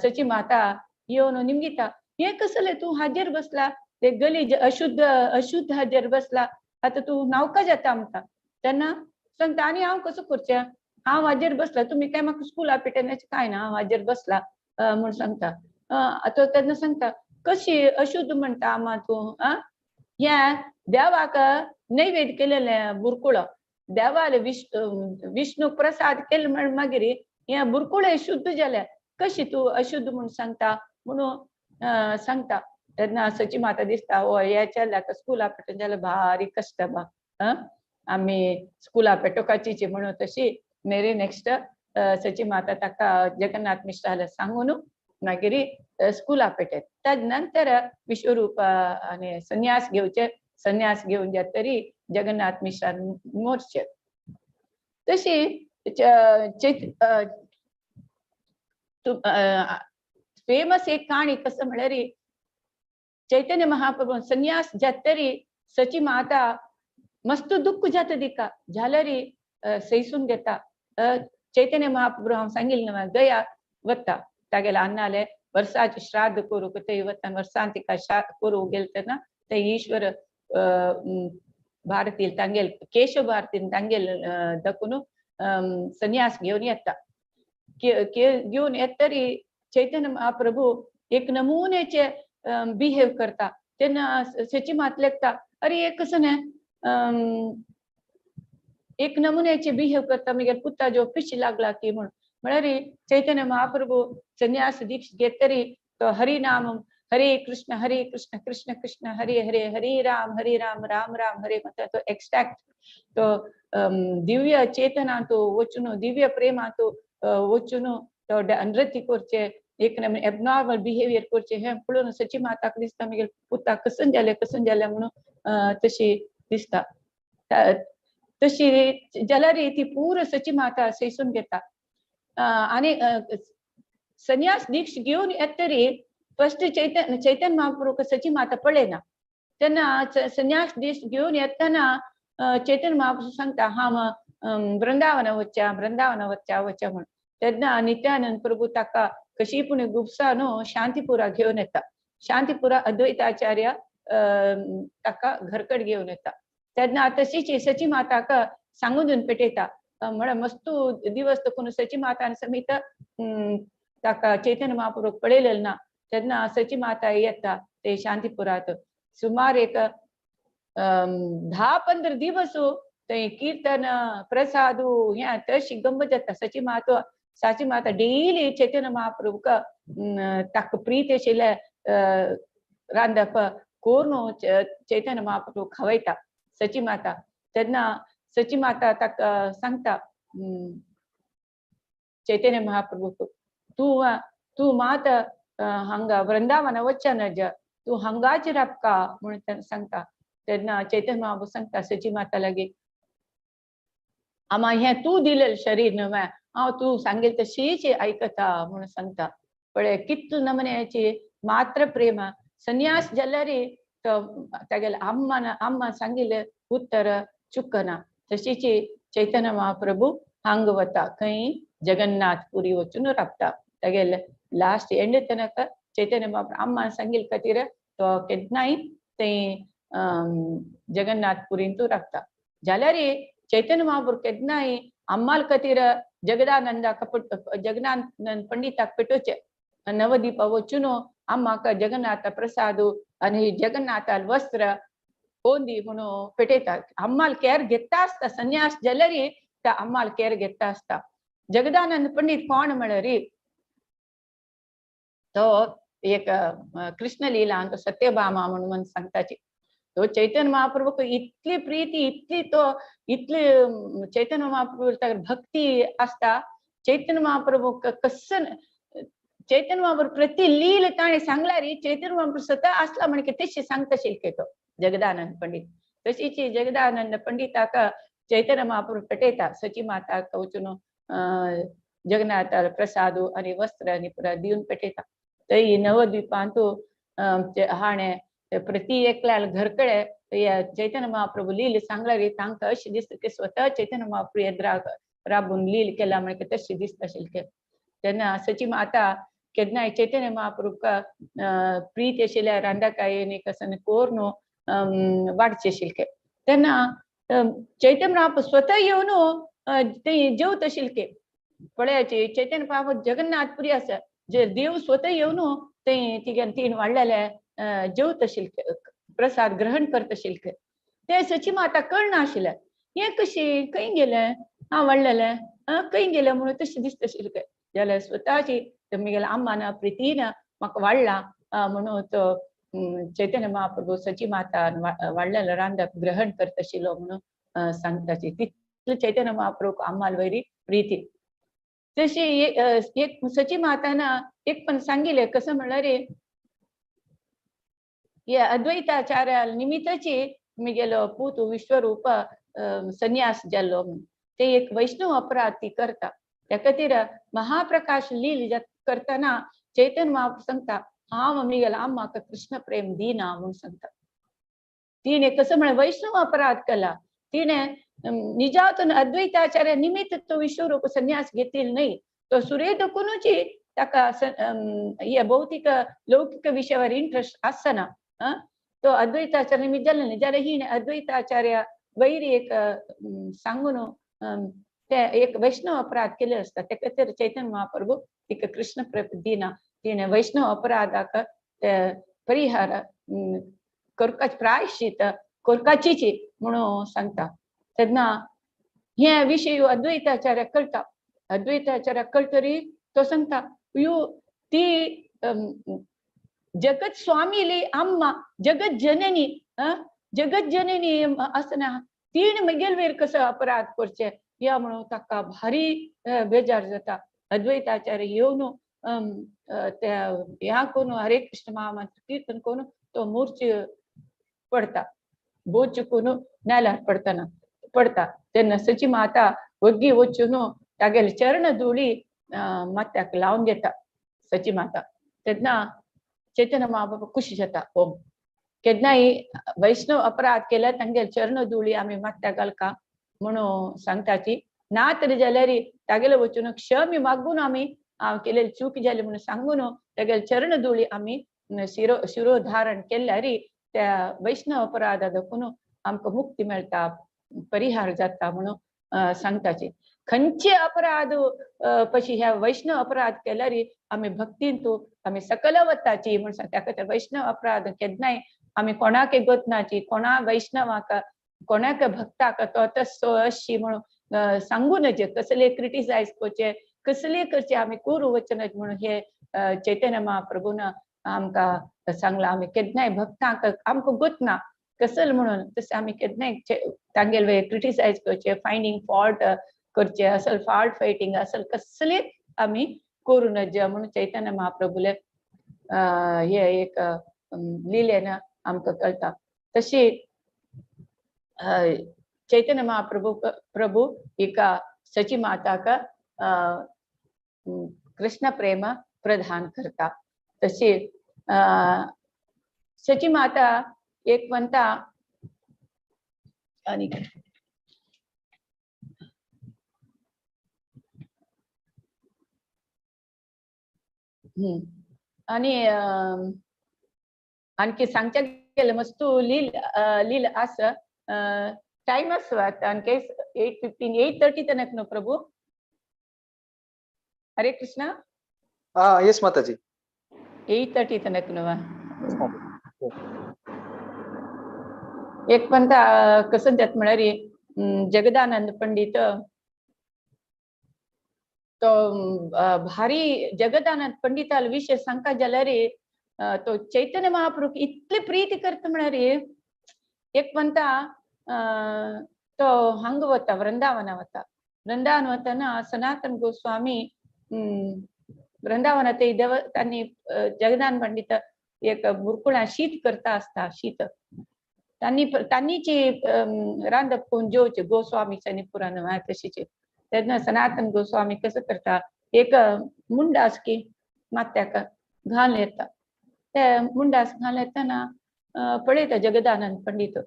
सची माता येवन निमगिता हें कसलें तूं हाजेर बसला, ते गलीज अशुद्ध अशुद्ध हाजेर बसला, आतां तूं नावका जाता आमकां. तेन्ना सांगता आनी हांव कसो करचें, हांव हाजेर बसला, तुमी काय म्हाका स्कुला पेटयनाचे काय ना, हांव हाजेर बसला म्हूण सांगता. आतां तेन्ना सांगता कशी अशुद्ध म्हणटा आमा तूं, आं ह्या देवाक नैवेद्य केलेलें बुरकुळ देवाले विष्णू प्रसाद केले म्हण मागीर हें बुरकुळ शुद्ध जालें, कशी तूं अशुद्ध म्हूण सांगता म्हणून सांगता. तेन्ना सची माता दिसता हय ह्या चल्याक स्कुला पेटोवन जाल्यार भारी कश्ट बा, आमी स्कुला पेटोवपाची म्हणून. तशी मेरी नेक्स्ट सची माता ताका जगन्नाथ मिश्राला सांगून मागीर स्कुला पेटयत. तद नंतर विश्वरूप आनी संन्यास घेवचे, संन्यास घेवन जातरी जगन्नाथ मिश्रान मोरचे. तशी फेमस एक काणी कसं म्हळ्यार चैतन्य महाप्रभू संन्यास जातरी सची माता मस्त दुःख जाता तिका, जाल्यार सैसून घेता. चैतन्य महाप्रभू हांव सांगिल्लें न्हू गया वता तागेले अन्नाले वर्साचे श्राद्ध करूंक थंय वता, वर्सान तिका श्राद्ध करूंक गेले तेन्ना ते ईश्वर भारती तांगेल केशव भारतीन तांगेल दाखोवन संन्यास घेवन येता. घेवन येतरी चैतन्य महाप्रभू एक नमुन्याचे बिहेव करता. तेन्ना सची मात लेखता अरे हे कसं न्ही एक नमुन्याचे बिहेव करता, मागीर पुता जो पिशी लागला की म्हूण. म्हळ्यार चैतन्य महाप्रभू संन्यास दीक्ष घेतरी तो हरिनाम हरे कृष्ण हरे कृष्ण कृष्ण कृष्ण हरे हरे हरे राम हरे राम राम राम हरे म्हणटा तो एक्स्ट्रॅक्ट तो दिव्य चेतना तो वचून दिव्य प्रेमा तो वचून तो नृत्य करचे एक नमुने एबनॉर्मल बिहेवियर करचे. हें पळोवन सची माताक दिसता मागीर पुता कसन जालें कसन जालें म्हणून तशी दिसता. तशी जाल्यार ती पूर सची माता सैसून घेता. आनी संन्यास दीक्ष घेवन येतरी फर्स्ट चैतन्य चैतन्य महाप्रभू सची माता पळयना. तेन्ना संन्यास दीक्ष घेवन येतना चैतन्य महाप्रभू सांगता हांव वृंदावन वच्च्या वृंदावन वच्च्या वच्च्या म्हण. तेन्ना नित्यानंद प्रभू ताका कशी पूण गुप्सा न्हू शांतीपुरा घेवन येता. शांतीपुरा अद्वैताचार्य ताका घरकड घेवन येता. तेन्ना तशीच सची माताक सांगून दिवन पेटयता म्हळ्यार मस्तू दिवस तकून सची मातान समेत ताका चैतन्य महाप्रभूक पळयलें ना. तेन्ना सची माता येता ते शांतीपुरात सुमार एक 10-15 दिवस थंय कीर्तन प्रसाद हें तशी गंमत जाता. सची माता साची माता डेली चैतन्य महाप्रभूक ताका प्रीत आशिल्लें रांदप करून चैतन्य महाप्रभू खावयता सची माता. तेन्ना सची माता ताका सांगता चैतन्य महाप्रभूक तूं तूं मात हांगा वृंदावन वच्चा नज, तूं हांगाच राबका म्हणून तेन्ना सांगता. तेन्ना चैतन्य महाप्रभू सांगता सची माता लागीं आमा हें तूं दिलें शरीर न्हय, हांव तूं सांगेल तशीच आयकता म्हणून सांगता. पळय कितले नमन्याची मात्र प्रेम. संन्यास जाल्यार तो तागेले अम्मान अम्मा सांगिल्लें उत्तर चुकना. तशीच चैतन्य महाप्रभू हांग वता खंय जगन्नाथपुरी वचून राबता. तागेले लास्ट एंड तनक चैतन्य महाप्रभू अम्मान सांगिल्ले खातीर तो केन्नाय थंय जगन्नाथपुरींतू राबता. जाल्यार चैतन्य महाप्रभू केन्नाय अम्माल खातीर जगदानंदाक जगदानंद पंडिताक पेटोवचें नवदीपा वचून अम्माक जगन्नाथ प्रसाद आनी जगन्नाथा वस्त्र ओंदी म्हणून पेटयता. अम्माल केर घेता आसता. संन्यास जाल्यार त्या अम्माल केर घेता आसता. जगदानंद पंडित कोण म्हळ्यार तो एक कृष्ण लीला तो सत्यभामा म्हणून सांगताची. तो चैतन्य महाप्रभूक इतली प्रीती इतली तो इतली चैतन्य महाप्रभू भक्ती आसता. चैतन्य महाप्रभू कसन चैतन्य महाप्रभू प्रति लील ताणें सांगल्यार चैतन्य महाप्रभू स्वता आसला म्हण तशी सांगता शिल्के तो जगदानंद पंडित. तशीच जगदानंद पंडिताक चैतन्य महाप्रभू पेटयता सची माताक वचून जगन्नाथ प्रसाद आनी वस्त्र आनी पुरा दिवन पेटयता. थंय नवद्वीपांतू हाणें प्रति एकल्या घरकडे चैतन्य महाप्रभू लील सांगल्यार तांकां अशें दिसता की स्वता चैतन्य महाप्रभू येद्राक राबून लील केला म्हण तशें दिसता शिल्के. तेन्ना सची माता केन्नाय चैतन्य महाप्रभूक प्रीत आशिल्ल्या रांदाकाय कसन कोरून वाडचे शिल्के. तेन्ना चैतन्य महाप्रभू स्वता येवन ते जेवता शिल्के. पळयाचे चैतन्य महाप्रभू जगन्नाथपुरी आसा जे देव स्वता येवन ते तिगेन तीन वाडलेले जेवता शिल्के प्रसाद ग्रहण करता शिल्के. ते सची माता कळना आशिल्लें हें कशें खंय गेलें हांव वाडलेलें खंय गेलें म्हणून तशें दिसता शिल्के. जाल्यार स्वताची म्हगेल्या अम्मान प्रितीन म्हाका वाडला म्हणून तो चैतन्य महाप्रभू सची माता वाडलेलो रांदप ग्रहण करता आशिल्लो म्हणून सांगताची. तितले चैतन्य महाप्रभू अम्माल वयरी प्रिती. तशी एक सची माताना एक पण सांगिल्लें कसं म्हणल्यार हे अद्वैताचार्या निमित्ताची म्हगेलो पूत विश्वरूप संन्यास जाल्लो म्हणून ते एक वैष्णव अपराध ती करता. त्या खातीर महाप्रकाश लील करतना चैतन्य महाप्रभू सांगता हांव म्हगेल्या अम्माक कृष्ण प्रेम दिना म्हणून सांगता. तिणें कसं म्हळ्यार वैष्णव अपराध केला. तिणें निजातून अद्वैताचार्य निमित्त तो विश्वरूप संन्यास घेतील न्हय. तो सुरेदकुनूच ताका हे भौतिक लौकिक विशयावर इंट्रस्ट आसना. तो अद्वैताचार्य निमित्त जालें न्हय जाल्यार हिणें अद्वैताचार्य वैरी एक सांगून ते एक वैष्णव अपराध केले आसता. ते खातीर चैतन्य महाप्रभू तिका कृष्ण प्रेम दिना. तिणें वैष्णव अपराधाक ते परिहार करपाच प्रायश्चित करपाचीच म्हणून सांगता. तेन्ना हे विशय अद्वैताचार्य कळटा. अद्वैताचार्य कळटरी तो सांगता यो ती जगत स्वामीली अम्मा जगत जननी जगत जननी आसना तिणें म्हगेले वयर कसो अपराध करचे या म्हणून ताका भारी बेजार जाता. अद्वैताचार्य येवन त्या ह्या करून हरे कृष्ण महामंत्र कीर्तन करून तो मूर्ची पडता बोच करून नेल्यार पडतना पडता. तेन्ना सची माता वग्गी वचून तागेले चरण धुळी माथ्याक लावन घेता सची माता. तेन्ना चैतन्य महाप्रभू खुशी जाता. ओम केन्नाय वैष्णव अपराध केल्यार तांगेले चरण धुळी आमी माथ्याक घालका. म्हणून सांगताची. ना तरी जाल्यार तागेले वचून क्षमी मागून आमी केलेली चूक जाली म्हणून सांगून तागेले चरण धुळी आमी शिरोधारण केल्यार त्या वैष्णव अपराधा दाखोवन आमकां मुक्ती मेळटा, परिहार जाता म्हणून सांगताची. खंयचे अपराध पशी ह्या वैष्णव अपराध केल्यार आमी भक्तींतू आमी सकल वताची म्हणून सांगता. ताका वैष्णव अपराध केन्नाय आमी कोणाक गोतनाची, कोणा वैष्णवाक कोणाक भक्ताक तो तसो अशी म्हणून सांगू नजे, कसले क्रिटिसायज करचे कसले करचे आमी करू वचनज म्हणून हे चैतन्य महाप्रभून आमकां सांगलां. आमी केन्नाय भक्तांक आमकां गोतना कसल म्हणून तशें आमी केन्नाय तांगेले क्रिटिसायज करचे, फायंडींग फॉल्ट करचे, असल फॉल्ट फायटींग असल कसले आमी करू नज म्हणून चैतन्य महाप्रभूले हे एक लिलेन आमकां कळटा. तशी चैतन्य महाप्रभु प्रभु एका सची माताक कृष्ण प्रेम प्रदान करता. तशी सची माता एक म्हणता आणि आणि आणखी सांगच्या गेलं मस्तू लील लील असं टाइम असो आणखी 8:15 8:30 तनक नो प्रभु. हरे कृष्णा. हा येस माताजी, 8:30 तनक नो. एक पण कसं त्यात म्हळ्यार जगदानंद पंडित तो भारी जगदानंद पंडिताल विषय सांगता जाल्यार तो चैतन्य महाप्रभू इतली प्रीती करता म्हळ्यार एक म्हणता तो हांग वता वृंदावना वता. वृंदावन वतना सनातन गोस्वामी वृंदावना ते देव तांणी जगदानंद पंडित एक बुरकुळा शीत करता आसता शीत तांणी तांणीची रांदप कोण जेवचे गोस्वामीच्या पुराण तशीचे. तेन्ना सनातन गोस्वामी कसं करता एक मुंडास की मात्याक घाल येता. ते मुंडास घाल येताना पळयता जगदानंद पंडित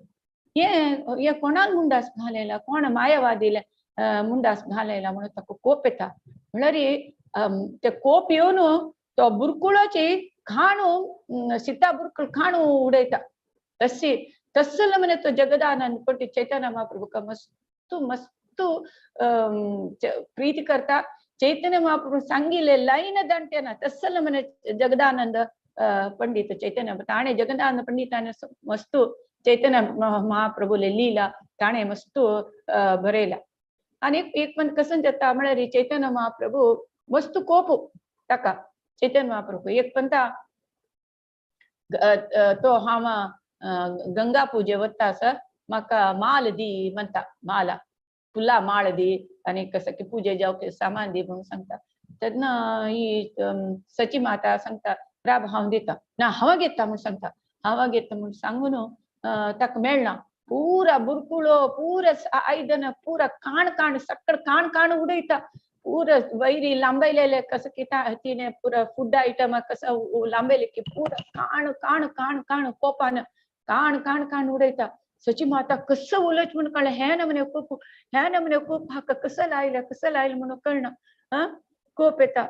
हे हे कोणाक मुंडास घालयला, कोण मायावादीले मुंडास घालयला म्हणून ताका कोप येता. म्हणल्यार ते कोप येवन तो बुरकुळाची खाणू सीता बुरकुळ खाणू उडयता. तशी तसलो म्हणे तो जगदानंद पंडित चैतन्य महाप्रभूका मस्त मस्त प्रीती करता. चैतन्य महाप्रभू सांगिल्ले लायन दांटेना तसलो म्हणे जगदानंद पंडित चैतन्य ताणे जगदानंद पंडिताने मस्त चैतन्य महाप्रभूले लीला ताणे मस्त बरयला. आनी एक पण कसं जाता म्हळ्यार चैतन्य महाप्रभू मस्त कोप ताका चैतन्य महाप्रभू एक पण तो हांव गंगा पूजे वता आसा म्हाका माल दी म्हणटा, माला फुलां माळ दी आनी कसं की पूजे जावं सामान दी म्हणून सांगता. तेन्ना ही सची माता सांगता राब हांव दिता ना हांव घेता म्हूण सांगता. हांव घेता म्हूण सांगून ताका मेळना. पुरा बुरकुळो पुरा आयदन पुरा काण काण सकळ काण काण उडयता. पुरा वैरी लांबयलेले कसं की तिणे पुरा फूड आयटम कसं लांबयले की पुरा काण काण काण काण कोपान काण काण काण उडयता. सची माता कसं उलयत म्हणून कळ्ळें हे नमने कोप हे नमने कोप हाका कसं लायलं कसं लायलं म्हणून कळना. हा कोप येता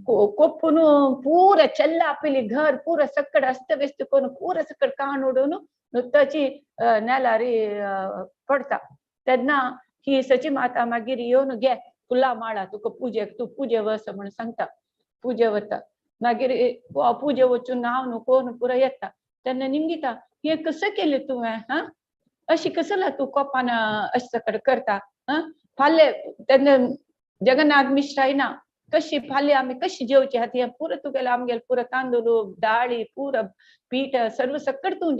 कोपून पुरा चल्ला आपली घर पुरा सकड अस्तव्यस्त करून पुरा सकड काण उडोवन नुकताची नेलारी पडता. तेन्ना ही सची माता मागीर येवन घे फुलां माळा तुका पुजेक तूं पुजे वस म्हणून सांगता. पुजे वता मागीर पुजे वचून न्हावन कोण पुरा येता. तेन्ना निमगिता हे कसं केलें तुवें हा अशी कसला तूं कोपान अशें सकड करता हा फाल्यां तेन्ना जगन्नाथ मिश्रा येना कशी फाल्यां आमी कशी जेवची आहा ती पुरा तुगेलें आमगेलें पुरा तांदूळ दाळी पुरा पीठ सर्व सकड तूं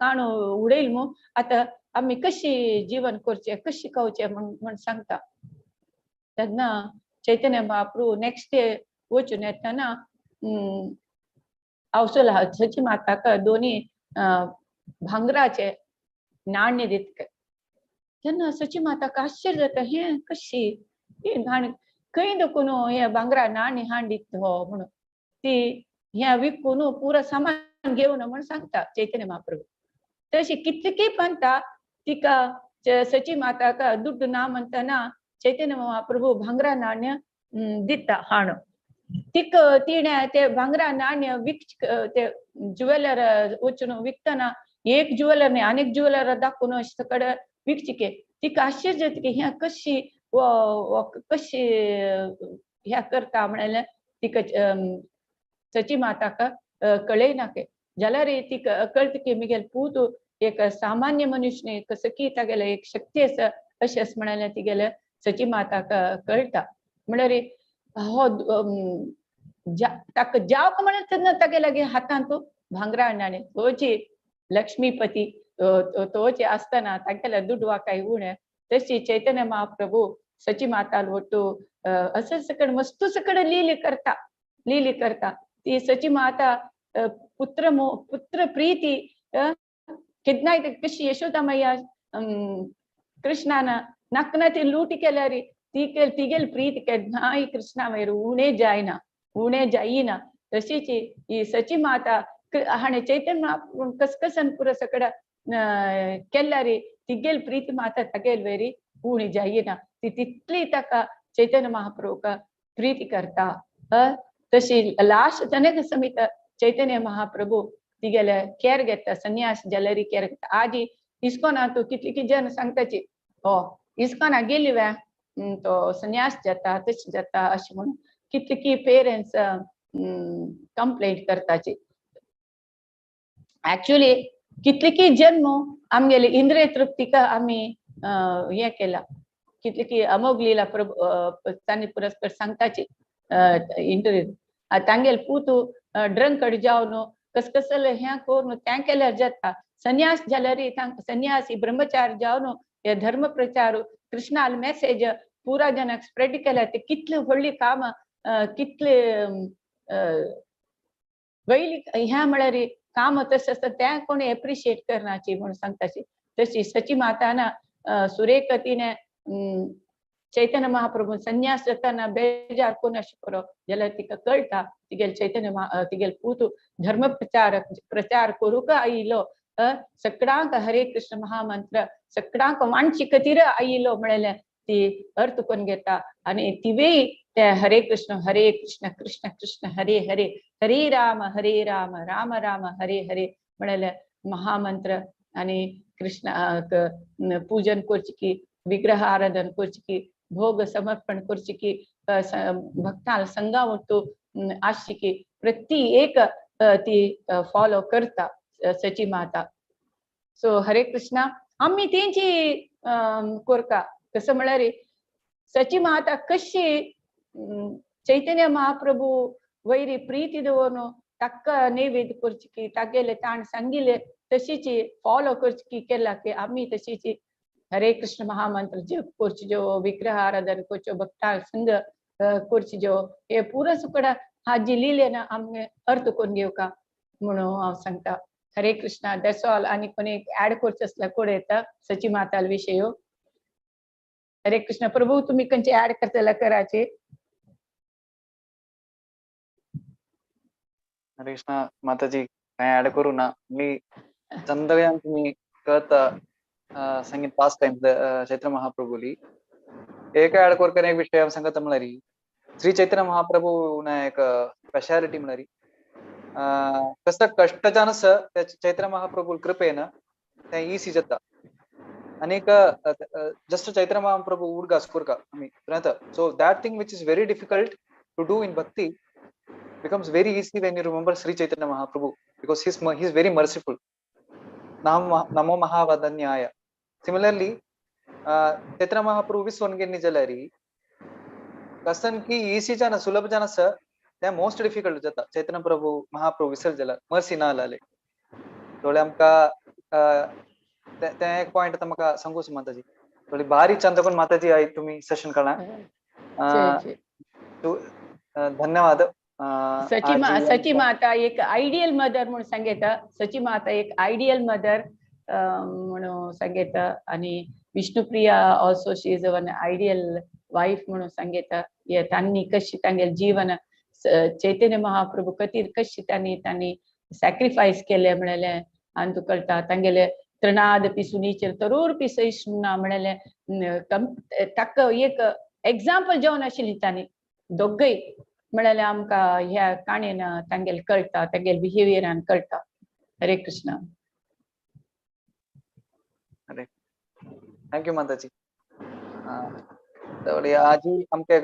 काणू उडयल मू आतां आमी कशी जीवन करचें कशी खावचें म्हण सांगता. तेन्ना चैतन्य महाप्रभू नेक्स्ट डे वचून येतना अवसर सची माताक दोनी भांगराचे नाण्य दितके. तेन्ना सची माताक आश्चर्य जाता हें कशी हें घाण खंय दखून हे भांगरा नाणी हाण दित हो म्हणून ती हें विकून पुरा सामान घेवन म्हण सांगता चैतन्य महाप्रभू. तशी कितकी म्हणटा तिका सची माताक दुड्ड ना म्हणटना चैतन्य महाप्रभू भांगरा नाण्य दिता हाणू तिक तिणे ते भांगरा नाण्य विक ते ज्वेलर वचून विकतना एक ज्वेलर न्ही आनीक ज्वेलर दाखोवन अशें कडेन विकचिके तिका आश्चर्य जाता की ह्या कशी कशी ह्या करता म्हणल्यार तिका सची माताक कळयना के जाल्यार तिका कळटा की मिगेल पूत एक सामान्य मनुष्य न्ही कसं की तागेले एक शक्ती आसा अशें आसा म्हणल्यार तिगेले सची माताक कळटा. म्हणल्यार हो ताका जावक म्हणल्यार तेन्ना तागे लागीं हातांत भांगरा नाणे तोची लक्ष्मीपती तोची आसतना तागेल्या दुडवा काय उणें तशी चैतन्य महाप्रभू सची माताल ಒಟ್ಟು असं सकड वस्तू सकड लीली करता लीली करता. ती सची माता पुत्र पुत्र प्रीती केन्नाय कशी यशोदा मैया कृष्णान नाकना ती लूट केल्यार ती तिगेल प्रीती केन्नाय कृष्णा वयर उणें जायना उणें जायना. तशीच ही सची माता हाणें चैतन्य महाप्रभू कसकसन पुरो सकड केल्यार तिगेल प्रीती माता तागेल वयर उणी जायना. ती तितली ताका चैतन्य महाप्रभूक प्रीती करता. तशी लास्ट तनेक समित चैतन्य महाप्रभू तिगेले केर घेता संन्यास जाल्यार केर घेता. आजी इस्कॉना तूं कितली कितें जन सांगताची हो इस्कॉना गेली वे तो संन्यास जाता तशें जाता अशें म्हणून कितली की पेरंट्स कंप्लेंट करताची. एक्चुअली कितली की जन्म आमगेले इंद्रिय तृप्तीका आमी हें केला कितले की अमोघ लीला प्रभु तांणी पुरस्कार सांगताची इंटरव्यू तांगेल पूत ड्रंकड जावन कसकसले हें करून तें केल्यार जाता. संन्यास जाल्यार संन्यासी ब्रह्मचार जावन हे धर्म प्रचार कृष्णाल मेसेज पुरा जनाक स्प्रेड केल्यार ते कितले व्हडली काम कितले वयली ह्या म्हळ्यार काम तशें आसता तें कोण एप्रिशिएट करनाची म्हणून सांगताची. तशी सची माताना सुरेख तिणें चैतन्य महाप्रभू संन्यास जाताना बेजार कोण अशें करो जाल्यार तिका कळटा तिगेल चैतन्य तिगेल पूत धर्म प्रचार प्रचार करूंक आयिल्लो सगळ्यांक हरे कृष्ण महामंत्र सगळ्यांक मानची खातीर आयिल्लो म्हणल्यार ती अर्थ करून घेता आनी तिवेय ते हरे कृष्ण कृष्ण कृष्ण हरे हरे हरे राम राम राम हरे हरे म्हणल्यार महामंत्र आनी कृष्ण पूजन करची की विग्रह आराधन करची की भोग समर्पण करची की भक्तां संगा ಒಟ್ಟು आसची की प्रति एक ती फॉलो करता सची माता. सो हरे कृष्णा आमी तेंची कोरका कसं म्हळ्यार सची माता कशी चैतन्य महाप्रभू वैरी प्रीती दवरून ताका नैवेद्य करची की तागेले ताण सांगिल्ले तशीची फॉलो करची की केला की आमी तशीची हरे कृष्ण महामंत्र जप करची जो विग्रह आराधन करच्यो भक्ता संग करची जो हे पुरो सुकडा हाजी लिले ना आमी अर्थ करून घेवका म्हणून हांव सांगता. Hare Krishna that's all. आनी कोणी ऍड करचें आसल्यार कोण येता सची माताल विशय. हरे कृष्ण प्रभू तुम्ही खंयचे ऍड करतले कराचे. हरे कृष्ण माताजी काय ऍड करू ना मी चंदव्यान तुम्ही कळता संगीत पास टाइम चैत्र महाप्रभूली एक ऍड करकर एक विषय सांगता म्हळ्यार श्री चैतन्य महाप्रभू एक स्पेशालिटी म्हळ्यार कसं कष्टच्यानस त्या चैत्र महाप्रभू कृपेन ते इसी जाता अनेक जस्ट चैत्र महाप्रभू उडगास कुरका आमी. So that thing which is very difficult to do in bhakti becomes very easy when you remember Sri Chaitanya Mahaprabhu, because he is very merciful. Namo Mahavadanyaya. Similarly, Chaitanya Mahaprabhu विसवन गेल्ली जाल्यार कसन की इसी जाना सुलभ जाना sir ते most difficult जाता. चैतन्य प्रभु महाप्रभु विसर जाल्यार मर्सी ना जाले थोडे आमकां ते एक पॉइंट आतां म्हाका सांगूच माताजी थोडी बारीक चंद करून माताजी आई तुम्ही सेशन करा. धन्यवाद. सची माता एक आयडियल मदर म्हणून सांगता. सची माता एक आयडियल मदर म्हणून सांगता आणि Vishnupriya also she is one ideal wife म्हणून सांगता. तांणी कशी तांगेले जीवन चैतन्य महाप्रभू खातीर कशी तांणी तांणी सॅक्रिफायस केले म्हणलें आनी तुका कळटा. तांगेले तृणादपि सुनीचेन तरोरपी सहिष्णु म्हणलें. ताका एक एग्जाम्पल जावन आशिल्ली तांणी दोगय म्हळ्यार आमकां ह्या काणयेन तांगेले कळटा, तांगेले बिहेवियरान कळटा. हरे कृष्णा. Thank you माताजी. तर आजी आमकां एक.